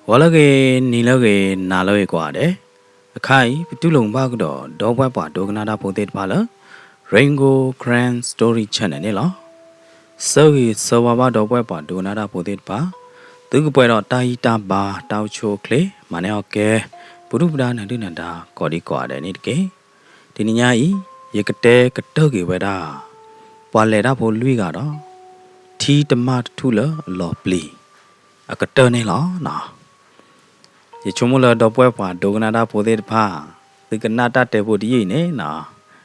ဂီၤလၢအဂ့ၤ, နံၤလၢအဂ့ၤ, နၤလၢအဂ့ၤကိးဂၤဒဲး, အခါအံၤ ပတူၢ်လိာ်ဘၣ်ကဒီး ဒီပုၢ်ဝဲၢ်ပှၤဒိကနၣ်တၢ်ဖိသ့ၣ်တဖၣ်လၢ Rain Gold Karen Story Channel န့ၣ်လီၤ. ဆၢဂ့ၤဆၢဝါဘၣ်ဒီပုၢ်ဝဲၢ်ပှၤဒိကနၣ်တၢ်ဖိသ့ၣ်တဖၣ်, သုကပှဲၤဒီးတၢ်ဂံၢ်တၢ်ဘါ တၢ်အိၣ်ဆူၣ်အိၣ်ချ့, မၤန့ၢ်အီၣ်ကဲ, ပဒုၣ်ပဒါနဒုၣ်နဒါ ကိးဒံကိးဂၤဒဲးန့ၣ်တက့ၢ်. တနံၤညါအံၤ ယကတဲကတၢၢ်က့ၤဝဲဒၣ် ပှၤလဲၤတၢ်ဖိလွံၢ်ဂၤဒီး ထံတမၢ်တထူၣ်လၢအလီၤပျံၤ အကတၢၢ်န့ၣ်လီၤ. ယဆိကမိၣ်လၢဒီပုၢ်ဝဲၢ်ပှၤဒိကနၣ်တၢ်ဖိသ့ၣ်တဖၣ် သုကနၣ်တၢ်တဲဖိတယုၢ်အံၤန့ၣ်နီၤ,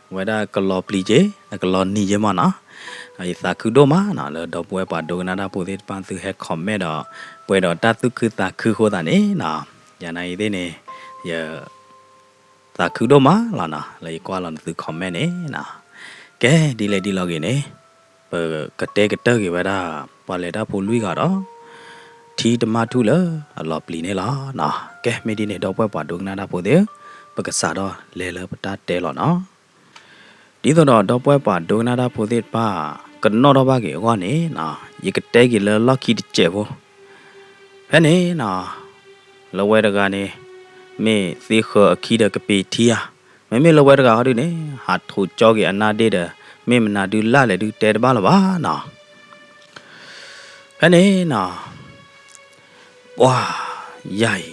အဝဲဒၣ်ကလီၤပျံၤက့ၤ အကလီၤနံၤက့ၤမ့ၢ်နီၤ, ယသးခုဒိၣ်မးနီၤ လၢဒီပုၢ်ဝဲၢ်ပှၤဒိကနၣ်တၢ်ဖိသ့ၣ်တဖၣ် သုဟဲ comment ဒီး ပှဲၤဒီးတၢ်သူၣ်ခုသးခုအဃိသတးန့ၣ်နီၤ, ယၤနာ်အံၤသ့ၣ်န့ၣ် ယ သးခုဒိၣ်မးလီၤနီၤ လၢယကွၢ်လီၤနသု comment န့ၣ်နီၤ. ကဲ ဒ်လဲၣ်ဒ်လဲၣ်ဂ့ၤန့ၣ် ပကတဲကတၢၢ်က့ၤဝဲဒၣ် ပှၤလဲၤတၢ်ဖိလွံၢ်ဂၤဒီး ထံတမၢ်ထူၣ်လၢအလီၤပျံၤန့ၣ်လီၤနီၤ. ကဲ မ့ၢ်ဒ်န့ၣ် ဒီပုၢ်ဝဲၢ်ပှၤဒိကနၣ်တၢ်ဖိသ့ၣ်ဧၢ, ပကစးထီၣ်လဲၤလၢပတၢ်တဲလီၤနီၤ. ဒ်သိးဒီးဒီပုၢ်ဝဲၢ်ပှၤဒိကနၣ်တၢ်ဖိသ့ၣ်တဖၣ် ကနီၣ်ထီၣ်ဘၣ်က့ၤအဂီၢ်န့ၣ်နီၤ, ယကတဲက့ၤလၢလီၢ်ခံတစဲးဖိ ဖဲန့ၣ်နီၤ, လၢဝဲတဂၤန့ၣ် မ့ၢ်သ့ဃၢၤအခံဒီးကပ့ၤထံဧါ, မ့မ့ၢ်လၢဝဲတဂၤဟီဒုန့ၣ် ဟးထိးကၠီက့ၤအနါဒ့ဒီး မ့ၢ်မနုၤဒုလၢ်လဲၣ်ဒုတဲတဘၣ်လၢၤဘၣ်နီၤ. ဖဲန့ၣ်နီၤ ပှၤယၤအံၤ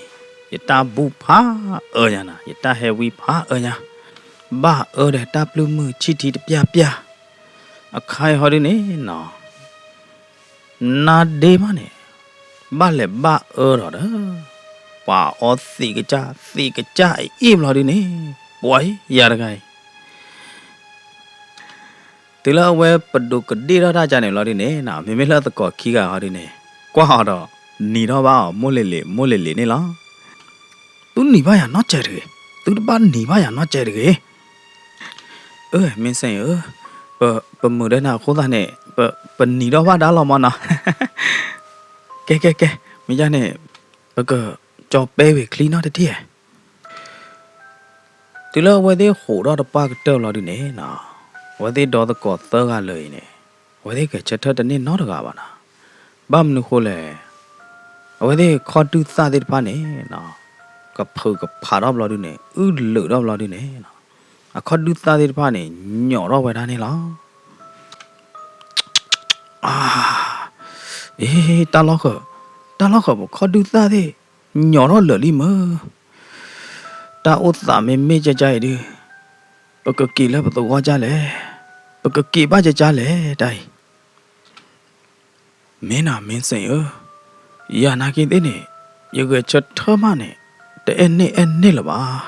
ယတၢ်ဘူၣ်ဖးအၢညါနီၤ, ယတၢ်ဟဲဝံဖးအၢညါ, ဘၣ်အၢဒီးတၢ်ပျုၢ်မုၢ်ဆံၣ်ထံတပျၢ်ပျၢ်, အခါအံၤဟီဒုန့ၣ်နီၤ နါဒ့မးန့ၣ် ဘၣ်လဲၤဘၣ်အၢဒီးဒီး ပှၤအီသံးကစၢ် သံးကစၢ်အအ့ၣ်ဘျီဒုန့ၣ် ပှၤယၤတဂၤအံၤ တုၤလၢအဝဲပဒိးကဒ့ၣ်ထီၣ်တၢ်ကါန့ၣ်ဘျီဒုန့ၣ်နီၤ, မ့မ့ၢ်လၢသကိးခံဂၤဟီဒုန့ၣ် ကွၢ်အီၤဒီး နံၤထီၣ်ဘၣ်အီၤ မိၢ်လ့ၤလ့ၤ မိၢ်လ့ၤလ့ၤန့ၣ်လီၤ. သုနံၤဘၣ်ယၤနီတစဲးတဂ့ၤ, သုတဘၣ်နံၤဘၣ်ယၤနီတစဲးတဂ့ၤ. အၢ မ့ၢ်စ့ၢ်အၢ, ပ ပမုာ်ဒီးနၤအဃိသတးန့ၣ် ပ ပနံၤထီၣ်ဘၣ်ဒါလီၤမးနီၤ. ကဲကဲကဲ, မ့ၢ်ယါန့ၣ် ပကကၠီၤပဲဝံၤချံနီတထံၣ်ဧါ. တုၤလၢအဝဲသ့ၣ်ဟိးထီၣ်တပှၢ်ကတၢၢ်လီၤဒုန့ၣ်နီၤ, အဝဲသ့ၣ်ဒီသကိးသၢဂၤလၢာ်အံၤန့ၣ် အဝဲသ့ၣ်ဂဲၤဆၢထၢၣ်တန့ၢ်နီတဂၤဘၣ်နီၤ. ဘၣ်မနုၤဃိလဲၣ်, အဝဲသ့ၣ်ခီၣ်ဒုၣ်သၣ်သ့ၣ်တဖၣ်န့ၣ်နီၤ, ကဖုးကဖးထီၣ်ဘျီဒုန့ၣ် အုၣ်လုာ်ထီၣ်ဘျီဒုန့ၣ်နီၤ, အခီၣ်ဒုၣ်သၣ်သ့ၣ်တဖၣ်န့ၣ် ညိးထီၣ်ဝဲဒၣ်န့ၣ်လီၤ. အါ, အ့, တၢ်လီၢ်ဃၢၤ, တၢ်လီၢ်ဃၢၤ ပခီၣ်ဒုၣ်သၣ်သ့ၣ် ညိးထီၣ်လၢာ်လံမၢ်. တၢ်အိၣ်သးမ့မ့ၢ်ကကါအံၤဒု, ပကက့ၤလၢပသဝီကါလဲၣ်, ပကက့ၤဘၣ်ကကါလဲၣ် တၢ်အံၤ. မ့ၢ်နီၤ မ့ၢ်စ့ၢ်အၢ, ယၤနာ်က့သ့ၣ်န့ၣ် ယဂဲၤဆၢထၢၣ်မးန့ၣ် တအဲၣ်န့ၢ်အဲၣ်န့ၢ်လၢၤဘၣ်.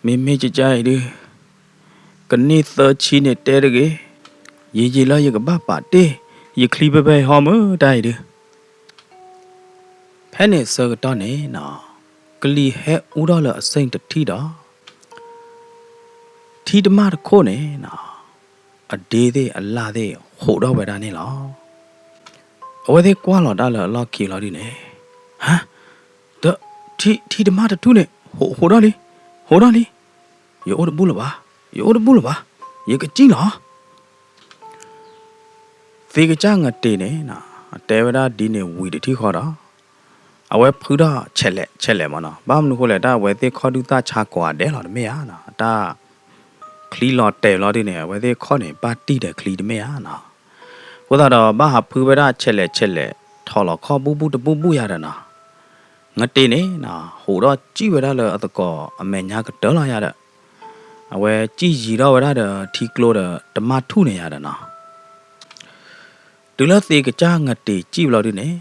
မ့မ့ၢ်ကကါအံၤဒု, ကန့ၢ်သၢဆံန့ၣ်တဲတဂ့ၤ, ယံာ်ယံာ်လၢယကဘၣ်ပာ်တ့ၢ် ယချံဖဲဖဲအံၤဟီမၢ် တၢ်အံၤဒု. ဖဲန့ၣ်ဆၢကတီၢ်န့ၣ်နီၤ, ကလံၤဟဲအူထီၣ်လၢအဆ့ၣ်တထံၣ်ဒီး ထံတမၢ်တခိၣ်န့ၣ်နီၤ, အဒ့သ့ၣ်အလၣ်သ့ၣ်ဟိးထီၣ်ဝဲဒၣ်န့ၣ်လီၤ. အဝဲသ့ၣ်ကွၢ်လီၤတၢ်လၢအလီၢ်ခံလီၤဒုန့ၣ်, ဟါ, ဒီး ထံ, ထံတမၢ်တထူၣ်န့ၣ် ဟိး, ဟိးထီၣ်လံ, ဟိးထီၣ်လံ, ယအိၣ်တဘူၣ်လၢၤဘၣ်, ယအိၣ်တဘူၣ်လၢၤဘၣ်, ယကစံၣ်လီၤ. သ့ကစၢ်ငတ့ၤန့ၣ်နီၤ, အတဲဝဲဒၣ်ဒ်န့ၣ်ဝံၤတထံၣ်ဃီဒီး အဝဲဖုထီၣ်ဆဲးလဲးဆဲးလဲးမးနီၤ. ဘၣ်မနုၤဃိလဲၣ် တၢ်အဝဲသ့ၣ်ခီၣ်ဒုၣ်သၣ်ဆါကိးဂၤဒဲးလီၤ တမ့ၢ်ဧါနီၤ. တၢ်ချံလီၤတဲာ်လီၤဒုန့ၣ် အဝဲသ့ၣ်ခီၣ်န့ၣ် ဘၣ်တံၢ်ဒီးချံတမ့ၢ်ဧါနီၤ. အဃိသတးဒီး ဘၣ်ဟးဖုဝဲဒၣ်ဆဲးလဲးဆဲးလဲး ထီၣ်လီၤခီၣ်ဘူၣ်ဘူၣ်တဘူၣ်ဘူၣ်ယၤဒီးနီၤ. ငတ့ၤန့ၣ်နီၤ ဟိးထီၣ်စံၣ်ဝဲဒၣ်လၢအသကိးအမဲာ်ညါကတၢၢ်လီၤယၤဒီး အဝဲစံၣ်ယံၤထီၣ်ဝဲဒၣ်ဒီးထံကျိဒီးတမၢ်ထူၣ်န့ၣ်ယၤဒီးနီၤ. တုၤလၢသ့ကစၢ်ငတ့ၤစံၣ်ဘျီဒုန့ၣ်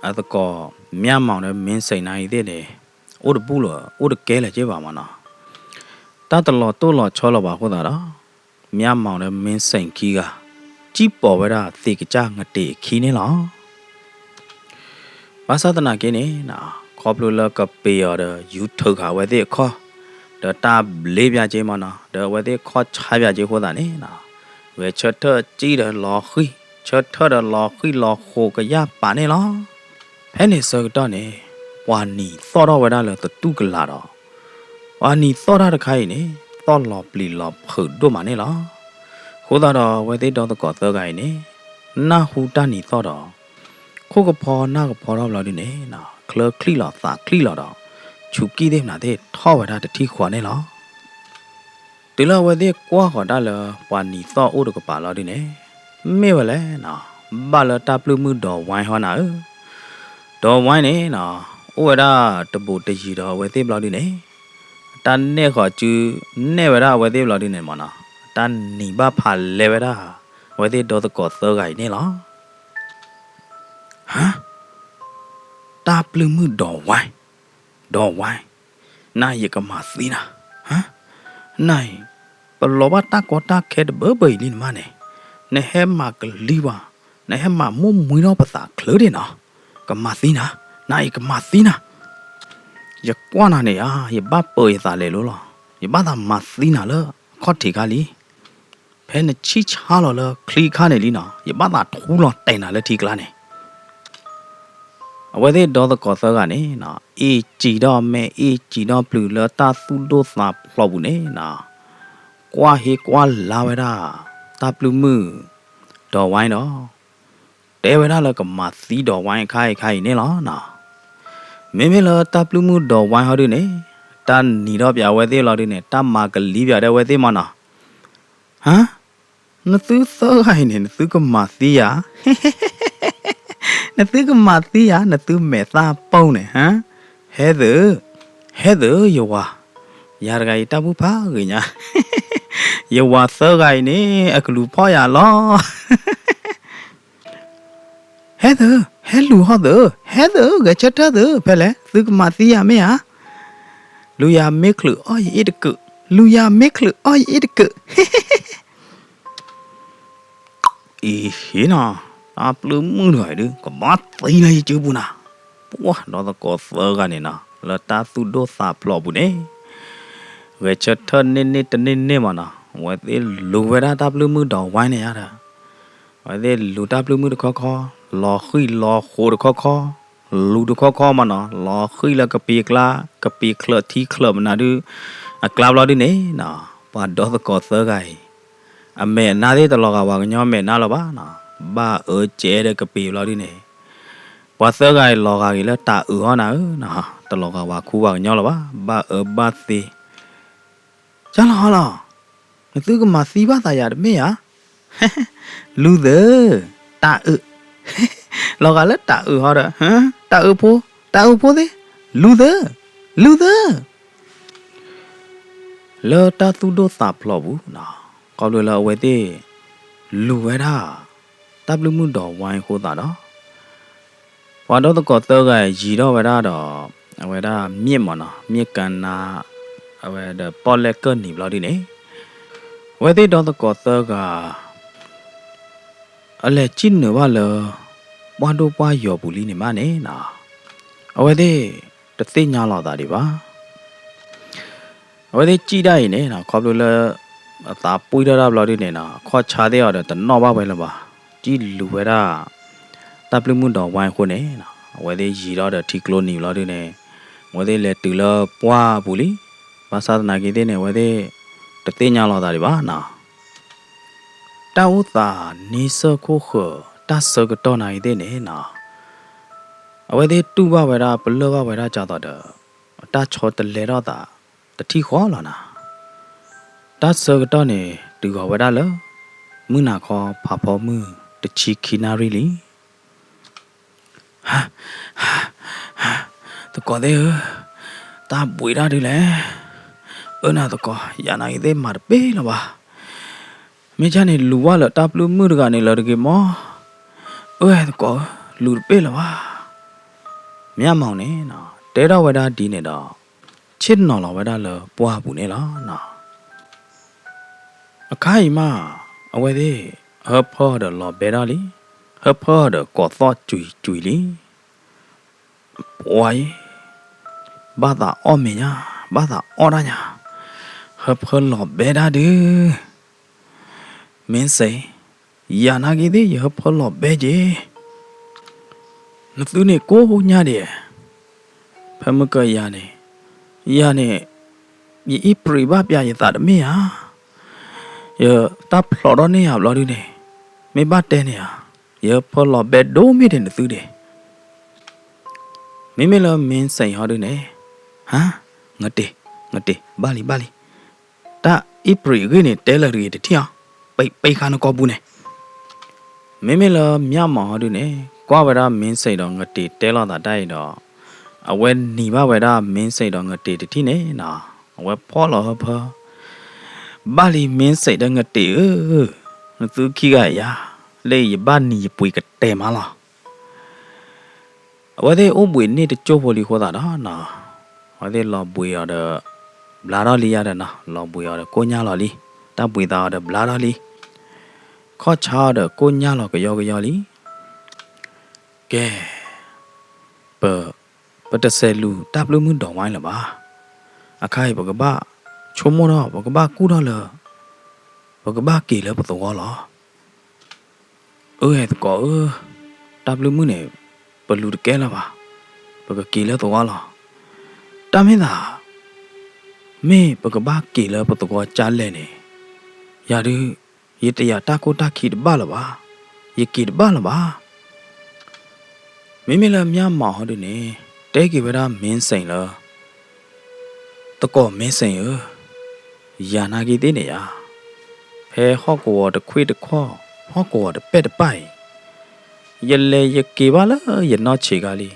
အသကိး မျၢ်မီၣ်ဒီးမ့ၢ်စ့ၣ်နၤအံၤသ့ၣ်န့ၣ် အိၣ်တဘူၣ်လၢၤ အိၣ်တကဲလၢၤက့ဘၣ်မးနီၤ. တၢ်တလီၤတိၢ်လီၤဆီလၢၤဘၣ်အဃိသတးဒီး မျၢ်မီၣ်ဒီးမ့ၢ်စ့ၣ်ခံဂၤ စံၣ်ပိာ်ဝဲဒၣ်သ့ကစၢ်ငတ့ၤအခံန့ၣ်လီၤ. ဘၣ်ဆၣ်သနာ်က့န့ၣ်နီၤ ခီဖျိလၢကပ့ၤအီၤဒီးယူၤထုးဃာ်အဝဲသ့ၣ်အခီၣ် ဒီးတၢ်ဘျ့ပၠးက့မးနီၤ ဒီးအဝဲသ့ၣ်ခီၣ်ဆါပၠးက့အဃိသတးန့ၣ်နီၤ ဂဲၤဆၢထၢၣ်စံၣ်ဒီးလီၤဃံၢ် ဆၢထၢၣ်ဒီးလီၤဃံၢ်လီၤဃိးကယၢ်ပာ်န့ၣ်လီၤ. ဖဲန့ၣ်ဆၢကတီၢ်န့ၣ် ပှၤနံၤသီၣ်ထီၣ်ဝဲဒၣ်လၢသတူၢ်ကလာ်ဒီး ပှၤနံၤသီၣ်တၢ်တခါအံၤန့ၣ် သီၣ်လီၤပျံၤလီၤဖုးဒိၣ်မးန့ၣ်လီၤ. အဃိသတးဒီး အဝဲသ့ၣ်ဒီသကိးသၢဂၤအံၤန့ၣ် နၢ်ဟူတၢ်နံၤသီၣ်ဒီး ခိၣ်ကဖီနၢ်ကဖီထီၣ်ဘျီဒုန့ၣ်နီၤ အဝဲသ့ၣ်ချၢချံၣ်လီၤသးချံၣ်လီၤဒီး ဆူးကံၣ်သ့ၣ်မနုၤသ့ၣ်ထီၣ်ဝဲဒၣ်တထံၣ်ဃီန့ၣ်လီၤ. တုၤလၢအဝဲသ့ၣ်ကွၢ်ဃီၤတၢ်လၢပှၤနံၤသီၣ်အိၣ်တကပၤလီၤဒုန့ၣ်, မ့ၢ်ဝဲလဲၣ်နီၤ, ဘၣ်လၢတၢ်ပျုၢ်မုၣ်ဒီးဝဲဟီနၤဧၢ, ဒီးဝဲန့ၣ်နီၤ, အိၣ်ဝဲဒၣ်တဘူးတယံၤဒီးအဝဲသ့ၣ်ဘျီဒုန့ၣ်, တၢ်နဲၣ်ဃီၤစု, နဲၣ်ဝဲဒၣ်အဝဲသ့ၣ်ဘျီဒုန့ၣ်မးနီၤ, တၢ်နံၤဘၣ်ဖးလဲဝဲဒၣ် အဝဲသ့ၣ်ဒီသကိးသၢဂၤအံၤန့ၣ်လီၤ. ဟါ, တၢ်ပျုၢ်မုၣ်ဒီးဝဲ, ဒီးဝဲ, နၤယကမၤသံနၤ, ဟါ, နၤအံၤ, ပလီၤဘၣ်တၢ်ကီတၢ်ခဲတဘၢဘၢအံၤလံနမါန့ၣ်, နဟဲမၤကလံၤပှၤ, နဟဲမၤမိၣ်မှံထီၣ်ပသးချၢဒၣ်နီၤ, ကမၤသံနၤ, နၤအံၤကမၤသံနၤ, ယကွၢ်နၤန့ၣ်ဧါ, ယဘၣ်ပၢၤယသးလဲၤလိၤလီၤ, ယဘၣ်သးမၤသံနၤလၢအခီၣ်ထံးခါလံ. ဖဲနဆံၣ်ဆါလီၤလၢချံခါန့ၣ်လံနီၤ, ယဘၣ်သးထူလီၤတဲာ်နၤလၢထံကျါန့ၣ်. အဝဲသ့ၣ်ဒီသကိးသၢဂၤန့ၣ်နီၤ, အ့ၣ်စံၣ်ဒီးမဲာ်အ့ၣ်စံၣ်ဒီးပျုၤလၢတၢ်သူၣ်ဒိၣ်သးဖျိးပူၤန့ၣ်နီၤ, ကွၢ်ဟ့ကွၢ်လါဝဲဒၣ် တၢ်ပျုၢ်မုၣ်ဒီးဝဲဒီး တဲဝဲဒၣ်လၢကမၤသံဒီးဝဲအခါအံၤခါအံၤန့ၣ်လီၤနီၤ. မ့မ့ၢ်လၢတၢ်ပျုၢ်မုၣ်ဒီးဝဲဟီဒုန့ၣ်, တၢ်နံၤထီၣ်ပၠးအဝဲသ့ၣ်လီၤဒုန့ၣ်, တၢ်မၤကလံၤပၠးဒီးအဝဲသ့ၣ်မးနီၤ. ဟါ, နသုသၢဂၤအံၤန့ၣ် နသုကမၤသံယၤ, နသုကမၤသံယၤ, နသုမဲာ်သၣ် ပူ န့ၣ်, ဟါ, ဟဲသၢ, ဟဲသၢယဝၤ, ယၤတဂၤအံၤတၢ်ဘူၣ်ဖးဂ့ၤညါ, ယဝၤသၢဂၤအံၤန့ၣ် အကလူၤဖီၣ်ယၤလီၤ. ဟဲသၢ, ဟဲလူၤဟီၣ်သၢ, ဟဲသၢ, ဂဲၤဆၢထၢၣ်သၢ, ဖဲလဲၣ် သုကမၤသံယၤမ့ၢ်ဧါ. လူၤယၤမ့ချုးအီၣ်ယအ့ၣ်တကုး, လူၤယၤမ့ချုးအီၣ်ယအ့ၣ်တကုး. အံၤဟ့ၣ်နီၤ, တၢ်ပျုၢ်မုၣ်တဂၤအံၤဒု ကဘၣ်သံလၢယစုပူၤနၤ. ပှၢ်ဒီသကိးသၢဂၤန့ၣ်နီၤ, လၢတၢ်သူၣ်ဒိၣ်သးဖျိးပူၤန့ၣ်, ဂဲၤဆၢထၢၣ်န့ၢ်န့ၢ်တန့ၢ်န့ၢ်မးနီၤ, အဝဲသ့ၣ်လူၤဝဲဒၣ်တၢ်ပျုၢ်မုၣ်ဒီးဝဲန့ၣ်ဧါဒီး အဝဲသ့ၣ်လူၤတၢ်ပျုၢ်မုၣ်တခီခီ, လီၤဃံၢ်လီၤဃိးတခီခီ, လူၤတခီခီမးနီၤ, လီၤဃံၢ်လၢကပံၤကျါ, ကပံၤချၢးထံချၢးမနုၤဒု, အကျါဘျီဒုန့ၣ်နီၤ, ပှၤဒီသကိးသၢဂၤအံၤ, အမဲာ်နါသ့ၣ်တလီၤဂာ်ပှၤကညီမဲာ်နါလၢၤဘၣ်နီၤ, ဘၣ်အၢကဲဒီးကပံၤဘျီဒုန့ၣ်, ပှၤသၢဂၤအံၤလီၤဂာ်က့ၤလၢတၤအုးဟီနၤဧၢနီၤ, တလီၤဂာ်ပှၤခူပှၤကညီလၢၤဘၣ်, ဘၣ်အၢဘၣ်သီ ကၢ်လီၤဟီလီၤ, နသုကမၤသံဘၣ်သးယၤတမ့ၢ်ဧါ. လူၤသၢ, တၤအုး, လီၤဂာ်လၢတၤအုးဟီဒီး, တၤအုးဖိ, တၤအုးဖိသ့ၣ်, လူၤသၢ, လူၤသၢ. လၢတၢ်သူၣ်ဒိၣ်သးဖျိးပူၤနီၤ, ခီဖျိလၢအဝဲသ့ၣ်လူၤဝဲဒၣ် တၢ်ပျုၢ်မုၣ်ဒီးဝဲအဃိသတးဒီး ပှၤဒီသကိးသၢဂၤယံၤထီၣ်ဝဲဒၣ်ဒီး အဝဲဒၣ်မ့ၣ်မးနီၤ, မ့ၣ်ကနါ, အဝဲဒီးပီၣ်လဲၣ်ကၢၢ်နံၤဘျီဒုန့ၣ်, အဝဲသ့ၣ်ဒီသကိးသၢဂၤ အလဲၤစံၣ်နုာ်ဘၣ်လၢ ပှၢ်ဒိၣ်ပှၢ်ယိာ်ပူၤလံန့ၣ်မးန့ၣ်နီၤ, အဝဲသ့ၣ်တသ့ၣ်ညါလီၤသးဒံးဘၣ်. အဝဲသ့ၣ်စံၣ်ဒၣ်အံၤန့ၣ်နီၤ, ခီဖျိလၢ အသးပှံၢ်ထီၣ်တၢ်ဘျီဒုန့ၣ်နီၤ, အခီၣ်ဆါသ့ၣ်အီၤဒီးတနီၣ်ဘၣ်ဝဲလၢၤဘၣ်, စံၣ်လူၤဝဲဒၣ် တၢ်ပျုၢ်မုၣ်ဒီးဝဲအဃိန့ၣ်နီၤ, အဝဲသ့ၣ်ယံၤထီၣ်ဒီးထံကျိနံၤဘျီဒုန့ၣ်, အဝဲသ့ၣ်လဲၤတုၤလၢပှၢ်ပူၤလံ, ဘၣ်ဆၣ်သနာ်က့သ့ၣ်န့ၣ် အဝဲသ့ၣ်တသ့ၣ်ညါလီၤသးဒံးဘၣ်နီၤ. တၢ်အိၣ်သးန့ဆၢၣ်ခိၣ်ဃၢၤ တၢ်ဆၢကတီၢ်နာ်က့သ့ၣ်န့ၣ်နီၤ, အဝဲသ့ၣ်တူၢ်ဘၣ်ဝဲဒၣ်ပလၢၢ်ဘၣ်ဝဲဒၣ်ကၢ်သိးဒီး တၢ်ဆီတလဲထီၣ်သးတထံၣ်ဃီလီၤနီၤ. တၢ်ဆၢကတီၢ်န့ၣ် တုၤဃီၤဝဲဒၣ်လၢ မုၢ်နၤခီဖးဖီမုၢ်တဆံခံနၣ်ရံၣ်လံ. သကိးသ့ၣ်ဧၢ, တၢ်ဘှံးတၢ်ဒုလဲၣ်. အၢနၤသကိး, ယၤနာ်က့သ့ၣ်မၤတပ့ၢ်လၢၤဘၣ်. မ့ၢ်ကၢ်န့ၣ် လူၤဝဲလၢတၢ်ပျုၢ်မုၣ်တဂၤန့ၣ်လၢတဂ့ၤမီၢ်. အၢသကိးဧၢ, လူၤတပ့ၢ်လၢၤဘၣ်. မၠၣ်မီၤန့ၣ် တဲထီၣ်ဝဲဒၣ်ဒ်န့ၣ်ဒီး ဆ့ၣ်နီၤလီၤဝဲဒၣ်လၢပှၢ်ပူၤန့ၣ်လီၤ. အခါအံၤမး အဝဲသ့ၣ် ဟၢဖၢအီၤဒီးလီၤဘဲဒၣ်လံ, ဟၢဖၢအီၤဒီးကိးသီၣ်ကွံာ်ကွံာ်လံ. ပှၤအံၤ ဘၣ်သးအီၣ်မ့ၤညါ, ဘၣ်သးအီၣ်တၢ်ညါ, ဟၢဖၢလီၤဘဲဒၣ်ဒုး. မ့ၢ်စ့ၢ်, ယၤနာ်က့သ့ၣ် ယဟၢဖၢလီၤဘဲက့ၤ. နသုန့ၣ်ကိးညါဒံး, ဖဲမုၢ်ကယၤန့ၣ်, ယၤန့ၣ် ယအံၣ်ပြံးဘၣ်ပျးယသးတမ့ၢ်ဧါ. ယတၢ်ဖျိးထီၣ်န့ၢ်ယၤဘျီဒုန့ၣ်, မ့ၢ်ဘၣ်တဲန့ၣ်ဧါ, ယဟၢဖၢလီၤဘဲဒိၣ်မ့ၢ်ဒံးနသုဒံး. မ့မ့ၢ်လၢမ့ၢ်စ့ၣ်ဟီဒုန့ၣ်, ဟါ, ငတ့ၢ်, ငတ့ၢ်, ဘၣ်လံ ဘၣ်လံ. တၢ်အ့ၣ်ပြံၤအဂ့ၢ်န့ၣ် တဲလၢတဂ့ၤတထံၣ်အီၤ, ပ, ပ့ၤဃာ်နကိာ်ပူၤန့ၣ်. မ့မ့ၢ်လၢမၠၣ်မးဟီဒုန့ၣ် ကွၢ်ဝဲဒၣ်မ့ၢ်စ့ၣ်ဒီးငတ့ၢ်တဲလိာ်သးတၢ်အံၤဒီး, အဝဲနံၤဘၣ်ဝဲဒၣ်မ့ၢ်စ့ၣ်ဒီးငတ့ၢ်တထံၣ်န့ၣ်နီၤ, အဝဲဖီၣ်လီၤဟၢဖၢ, ဘၣ်လံမ့ၢ်စ့ၣ်ဒီးငတ့ၢ်ဧၢ, နသုခံဂၤယၤ, လၢယဘၣ်နံၤယပှ့ၤကတဲာ်မးလီၤ. အဝဲသ့ၣ်အိၣ်ဘှံးန့ၢ်တစိၢ်ဖိလံအဃိသတးဒီးနီၤ, အဝဲသ့ၣ်လီၤဘှံးအီၤဒီး ဘျါထီၣ်လံယၤဒီးနီၤ, လီၤဘှံးအီၤဒီးကိၣ်ညၢ်လီၤလံ, တၢ်ဘှံးသးအီၤဒီးဘျါထီၣ်လံ, ခီၣ်ဆါအီၤဒီးကိၣ်ညၢ်လီၤကယီကယီလံ. ကဲ, ပ, ပတစဲးလူၤတၢ်ပျုၢ်မုၢ်ဒိးဝဲလၢၤဘၣ်. အခါအံၤပကဘၣ်, ဆိကမိၣ်ထီၣ် ပကဘၣ်ကူၣ်ထီၣ်လၢ, ပကဘၣ်က့ၤလၢပသဝီလီၤ. အၢ သကိးဧၢ, တၢ်ပျုၢ်မုၢ်န့ၣ် ပလူၤတကဲလၢၤဘၣ်, ပကက့ၤလၢသဝီလီၤ. တၢ်မ့ၢ်သး, မ့ၢ်ပကဘၣ်က့ၤလၢပသဝီကၢ်လဲၣ်န့ၣ်, ယၤဒုး, ယတယာ်တၢ်ခိၣ်တၢ်ခံတဘၣ်လၢၤဘၣ်, ယက့ၤတဘၣ်လၢၤဘၣ်. မ့မ့ၢ်လၢမၠၣ်မးဟီဒုန့ၣ် တဲက့ၤဝဲဒၣ်မ့ၢ်စ့ၣ်လၢ သကိးမ့ၢ်စ့ၣ်ဧၢ, ယၤနာ်က့သ့ၣ်န့ၣ်ယါ, ဖဲဟီၣ်ကဝီၤတခွ့ၣ်တခီၣ်, ဟီၣ်ကဝီၤတပဲၣ်တပၣ်အံၤ, ယလဲၤယက့ၤဘၣ်လၢယနီၢ်ဆံးခါလံ.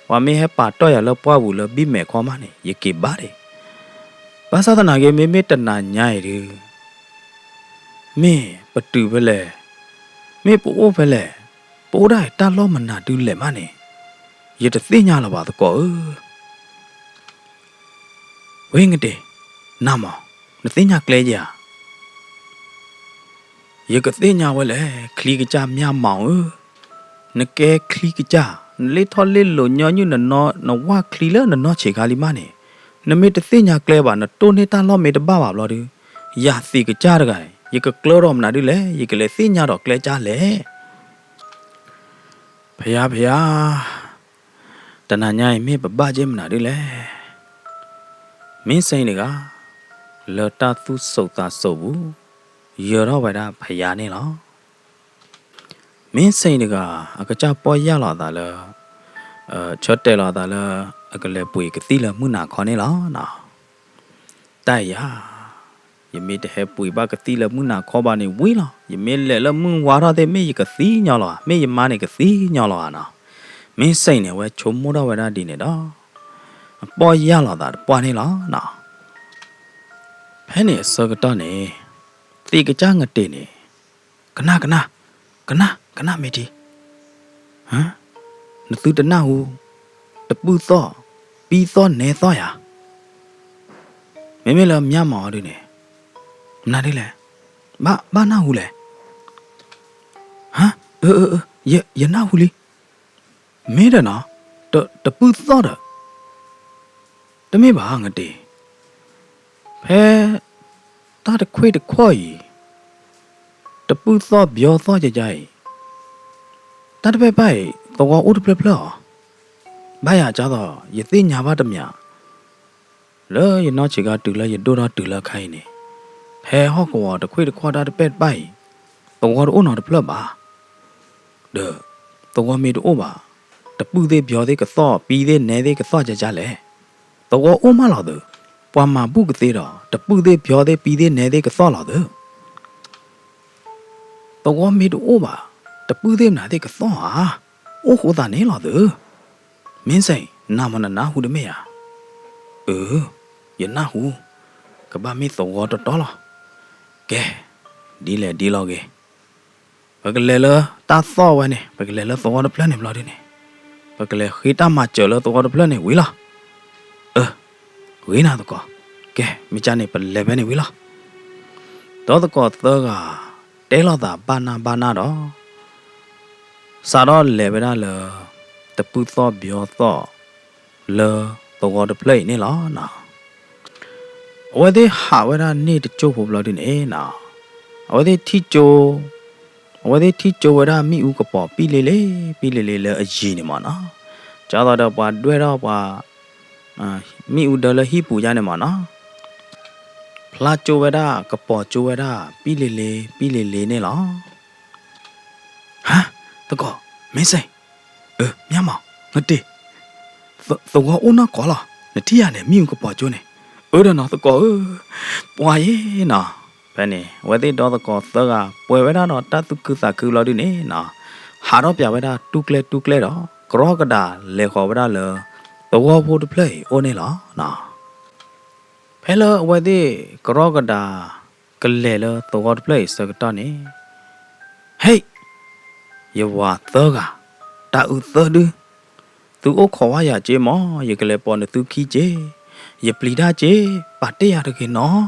ပှၤမ့ၢ်ဟဲပာ်တီၢ်ယၤလၢပှၢ်ပူၤလၢဘံၣ်မဲာ်ခီမးန့ၣ် ယက့ၤဘၣ်ဒံး. ဘၣ်ဆၣ်သနာ်က့ မ့မ့ၢ်တနၤညါအံၤဒု မ့ၢ်ပတုၤဖဲလဲၣ်, မ့ၢ်ပအိၣ်ဖဲလဲၣ်, ပအိၣ်ဒၣ်အံၤတၢ်လီၢ်မနုၤဒုလဲၣ်မးန့ၣ်, ယတသ့ၣ်ညါလၢၤဘၣ်သကိးဧၢ. ဝ့ၢ်ကတ့ၢ်, နၤမး, နသ့ၣ်ညါကျဲဧါ. ယကသ့ၣ်ညါဝဲလဲၣ်, ချံကစၢ်မၠၣ်မးဧၢ, နကဲချံကစၢ်, နလ့ထီၣ်လ့လိာ်ညီနုၢ်နနီၢ်, နဝၢ်ချံလၢနနီၢ်ဆံးခါလံမးန့ၣ်, နမ့ၢ်တသ့ၣ်ညါကျဲဘၣ်, နတိၢ်န့ၢ်တၢ်လီၢ်မ့ၢ်တဘၣ်ဘၣ်ဘျီဒု, ယၤသ့ၣ်ကစၢ်တဂၤအံၤ ယကကျၢထီၣ်မနုၤဒုလဲၣ်, ယကလဲၤသ့ၣ်ညါဒီးကျဲကၢ်လဲၣ်. ဖယါဖယါ, တနၤညါအံၤမ့ၢ်ပဘၣ်က့ၤမနုၤဒုလဲၣ်. မ့ၢ်စ့ၣ်တဂၤ လၢတၢ်သူၣ်စိးသးစိးပူၤ ယၢၤထီၣ်ဝဲဒၣ်ဖယါန့ၣ်လီၤ. မ့ၢ်စ့ၣ်တဂၤ အကစၢ်ပီၢ်ယၢ်လီၤအသးလၢ ဆၢတဲာ်လီၤအသးလၢ အကလဲၤပှ့ၤကသံၣ်လၢမုၢ်နၤခီန့ၣ်လီၤ. တၢ်အံၤယါ, ယမ့ၢ်တဟဲပှ့ၤဘၣ်ကသံၣ်လၢမုၢ်နၤခီဘၣ်န့ၣ်ဝံၤလီၤ. ယမ့ၢ်လဲၤလၢမုၢ်ဝါထီၣ်သ့ၣ် မ့ၢ်ယကသံၣ်ညီလီၤဧါ, မ့ၢ်ယမါန့ၣ်ကသံၣ်ညီလီၤဧါနီၤ. မ့ၢ်စ့ၣ်န့ၣ် အဝဲဆိကမိၣ်ထီၣ်ဝဲဒၣ်ဒ်န့ၣ်ဒီး အပီၢ်ယၢ်လီၤသးတပှၢ်န့ၣ်လီၤနီၤ. ဖဲန့ၣ်အဆၢကတီၢ်န့ၣ် သ့ၣ်ကစၢ်ငတ့ၢ်န့ၣ် ကနၣ် ကနၣ် ကနၣ် ကနၣ်မ့ၢ်ထံ, နသုတနၢ်ဟူ, တပုၢ်သီၣ်, ပံသီၣ်နဲသီၣ်ယၤ, မ့မ့ၢ်လၢမၠၣ်မးအီၤဒုန့ၣ်, မနုၤဒ်လဲၣ်, ဘၣ် ဘၣ်နၢ်ဟူလဲၣ်, ဟါ, အၢ အၢ အၢ ယ ယနၢ်ဟူလံ, မ့ၢ်ဒီးနီၤ, တ တပုၢ်သီၣ်ဒီး တမ့ၢ်ဘၣ် ငတ့ၢ်, ဖဲ တၢ်တခွ့ၣ်တခီၣ်အံၤ, တပုၢ်သီၣ်ဘျီသီၣ်ယယါအံၤ, တၢ်တဖၣ်ဘၣ်အံၤ သဝီအိၣ်တဖျၢၣ်ဖျၢၣ်အီၤ, ဘၣ်ယၤကၢ်သိး ယသ့ၣ်ညါဘၣ်တမံၤ, လၢယနီၢ်ဆံးခါတုၤလၢယဒိၣ်ထီၣ်တုၤလၢခါအံၤန့ၣ်, ဖဲဟီၣ်ကဝီၤတခွ့ၣ်တခီၣ်တၢ်တဖၣ်ဘၣ်အံၤ, သဝီတအိၣ်နီတဖျၢၣ်ဘၣ်. ဒီး သဝီမ့ၢ်တအိၣ်ဘၣ်, တပုၢ်သ့ၣ်ဘျီသ့ၣ်ကသီၣ် ပံသ့ၣ်နဲသ့ၣ်ကသီၣ်ကၢ်ကၢ်လဲၣ်, သဝီအိၣ်မးလီၤသု, ပှၤမၤဘူၣ်ကသ့ဒီး တပုၢ်သ့ၣ်ဘျီသ့ၣ်ပံသ့ၣ်နဲသ့ၣ်ကသီၣ်လီၤသု, သဝီမ့ၢ်တအိၣ်ဘၣ်, တပုၢ်သ့ၣ်မနုၤသ့ၣ်ကသီၣ်ဧါ, အိၣ်ဃိသးန့ၣ်လီၤသု, မ့ၢ်စ့ၣ် နၤမ့ၢ်နနၢ်ဟူတမ့ၢ်ဧါ. အၢ, ယနၢ်ဟူ, ကဘၣ်မ့ၢ်သဝီတတီလီၤ. ကဲ, ဒ်လဲၣ်ဒ်လဲၣ်ဂ့ၤ, ပကလဲၤလၢတၢ်သီၣ်ဝဲန့ၣ်, ပကလဲၤလၢသဝီတဖျၢၣ်န့ၣ်ဘျီဒုန့ၣ်, ပကလဲၤဃ့တၢ်မၤစၢၤလၢသဝီတဖျၢၣ်န့ၣ်ဝံၤလီၤ. အၢ, ဂ့ၤနၤသကိး, ကဲ, မ့ၢ်ကန့ၣ် ပလဲၤဖဲန့ၣ်ဝံၤလီၤ. ဒီးသကိးသၢဂၤ တဲလိာ်သးဘၣ်နၢ်ဘၣ်နၢ်ဒီး စးထီၣ်လဲၤဝဲဒၣ်လၢ တပုၢ်သီၣ်ဘျီသီၣ် လၢသဝီတဖျၢၣ်အံၤန့ၣ်လီၤ. အဝဲသ့ၣ်ဟးဝဲဒၣ်န့ၢ်တစိၢ်ဖိဘျီဒုန့ၣ်, အဝဲသ့ၣ်ထံၣ်ကၠိ, အဝဲသ့ၣ်ထံၣ်ကၠိဝဲဒၣ်မ့ၣ်အူကပီၤပံၣ်လ့လ့, ပံၣ်လ့လ့လၢအယံၤန့ၣ်မးနီၤ, ကၢ်သိးဒီးပှၤဒွဲၣ်ထီၣ်ပှၤ မ့ၣ်အူဒၢလၢဟံၣ်ပူၤယါန့ၣ်မးနီၤ, ဖျါကၠိဝဲဒၣ် ကပီၤကၠိဝဲဒၣ် ပံၣ်လ့လ့ ပံၣ်လ့လ့န့ၣ်လီၤ. ဟါ, သကိး, မ့ၢ်စ့ၣ်, အၢ မၠၣ်မး, ငတ့ၢ်, သဝီအိၣ်နီၢ်ကီၢ်လီၤ, နထံၣ်ယၤန့ၣ် မ့ၣ်အူကပီၤကၠိန့ၣ်, အၢဒီးနီၤသကိးဧၢ, ပှၤယ့ၤနီၤ. ဖဲန့ၣ် အဝဲသ့ၣ်ဒီသကိးသၢဂၤ ပှဲၤဝဲဒၣ်ဒီးတၢ်သူၣ်ခုသးခုဘျီဒုန့ၣ်နီၤ, ဟးထီၣ်ပၠးဝဲဒၣ်တူၢ်ကျဲတူၢ်ကျဲဒီး ကရီကဒးလဲၤဃီၤဝဲဒၣ်လၢ သဝီဖိတဖျၢၣ်အံၤအိၣ်န့ၣ်လီၤနီၤ. ဖဲလၢအဝဲသ့ၣ်ကရီကဒး ကလဲၤလၢသဝီတဖျၢၣ်အံၤဆၢကတီၢ်န့ၣ်, ဟ့ၣ်, ယဝၤသၢဂၤ, တၢ်အုးသၢဒု, သုအိၣ်ခိးဝဲယၤက့မး, ယကလဲၤပိာ်နသုခံက့, ယပျံၤတၢ်က့, ပာ်တ့ၢ်ယၤတဂ့ၤနီၤ.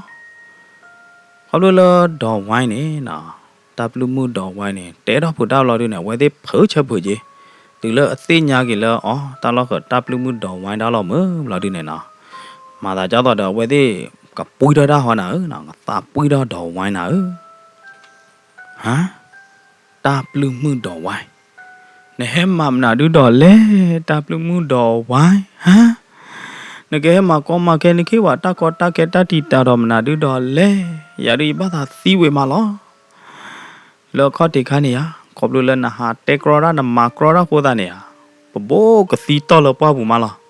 ခီဖျိလၢဒီးဝဲန့ၣ်နီၤ, တၢ်ပျုၢ်မုၣ်ဒီးဝဲန့ၣ် တဲထီၣ်ဖုးတၢ်ဘျီဒုန့ၣ် အဝဲသ့ၣ်ဖုးဆၢဖုးက့, တုၤလၢအသ့ၣ်ညါက့ၤလၢအီၤ တၢ်လီၢ်ဃုာ်တၢ်ပျုၢ်မုၣ်ဒီးဝဲတၢ်လီၢ်မုာ်ဘျီဒုန့ၣ်နီၤ, မၤသးဒ်သိးဒီးအဝဲသ့ၣ် ကပှံထီၣ်တၢ်ဟီနၤဧၢ, ကသးပှံထီၣ်ဒီးဝဲနၤဧၢ. ဟါ, တၢ်ပျုၢ်မုၣ်ဒီးဝဲ, နဟဲမၤမနုၤဒုဒီးလဲၣ်, တၢ်ပျုၢ်မုၣ်ဒီးဝဲ, ဟါ, နကဟဲမၤကီမၤခဲနခ့ဝဲ တၢ်ကီတၢ်ခဲတၢ်တံာ်တာ်ဒီးမနုၤဒုဒီးလဲၣ်, ယၤဒုယဘၣ်သးသံဝံၤမးလီၤ. လၢအခီၣ်ထံးခါန့ၣ်ဧါ, ခီဖျိလၢနဟးတဲကြီတၢ် နမၤကြီတၢ်အဃိသတးန့ၣ်ဧါ, ပဘိကသံတီၢ်လၢပှၢ်ပူၤမးလီၤ.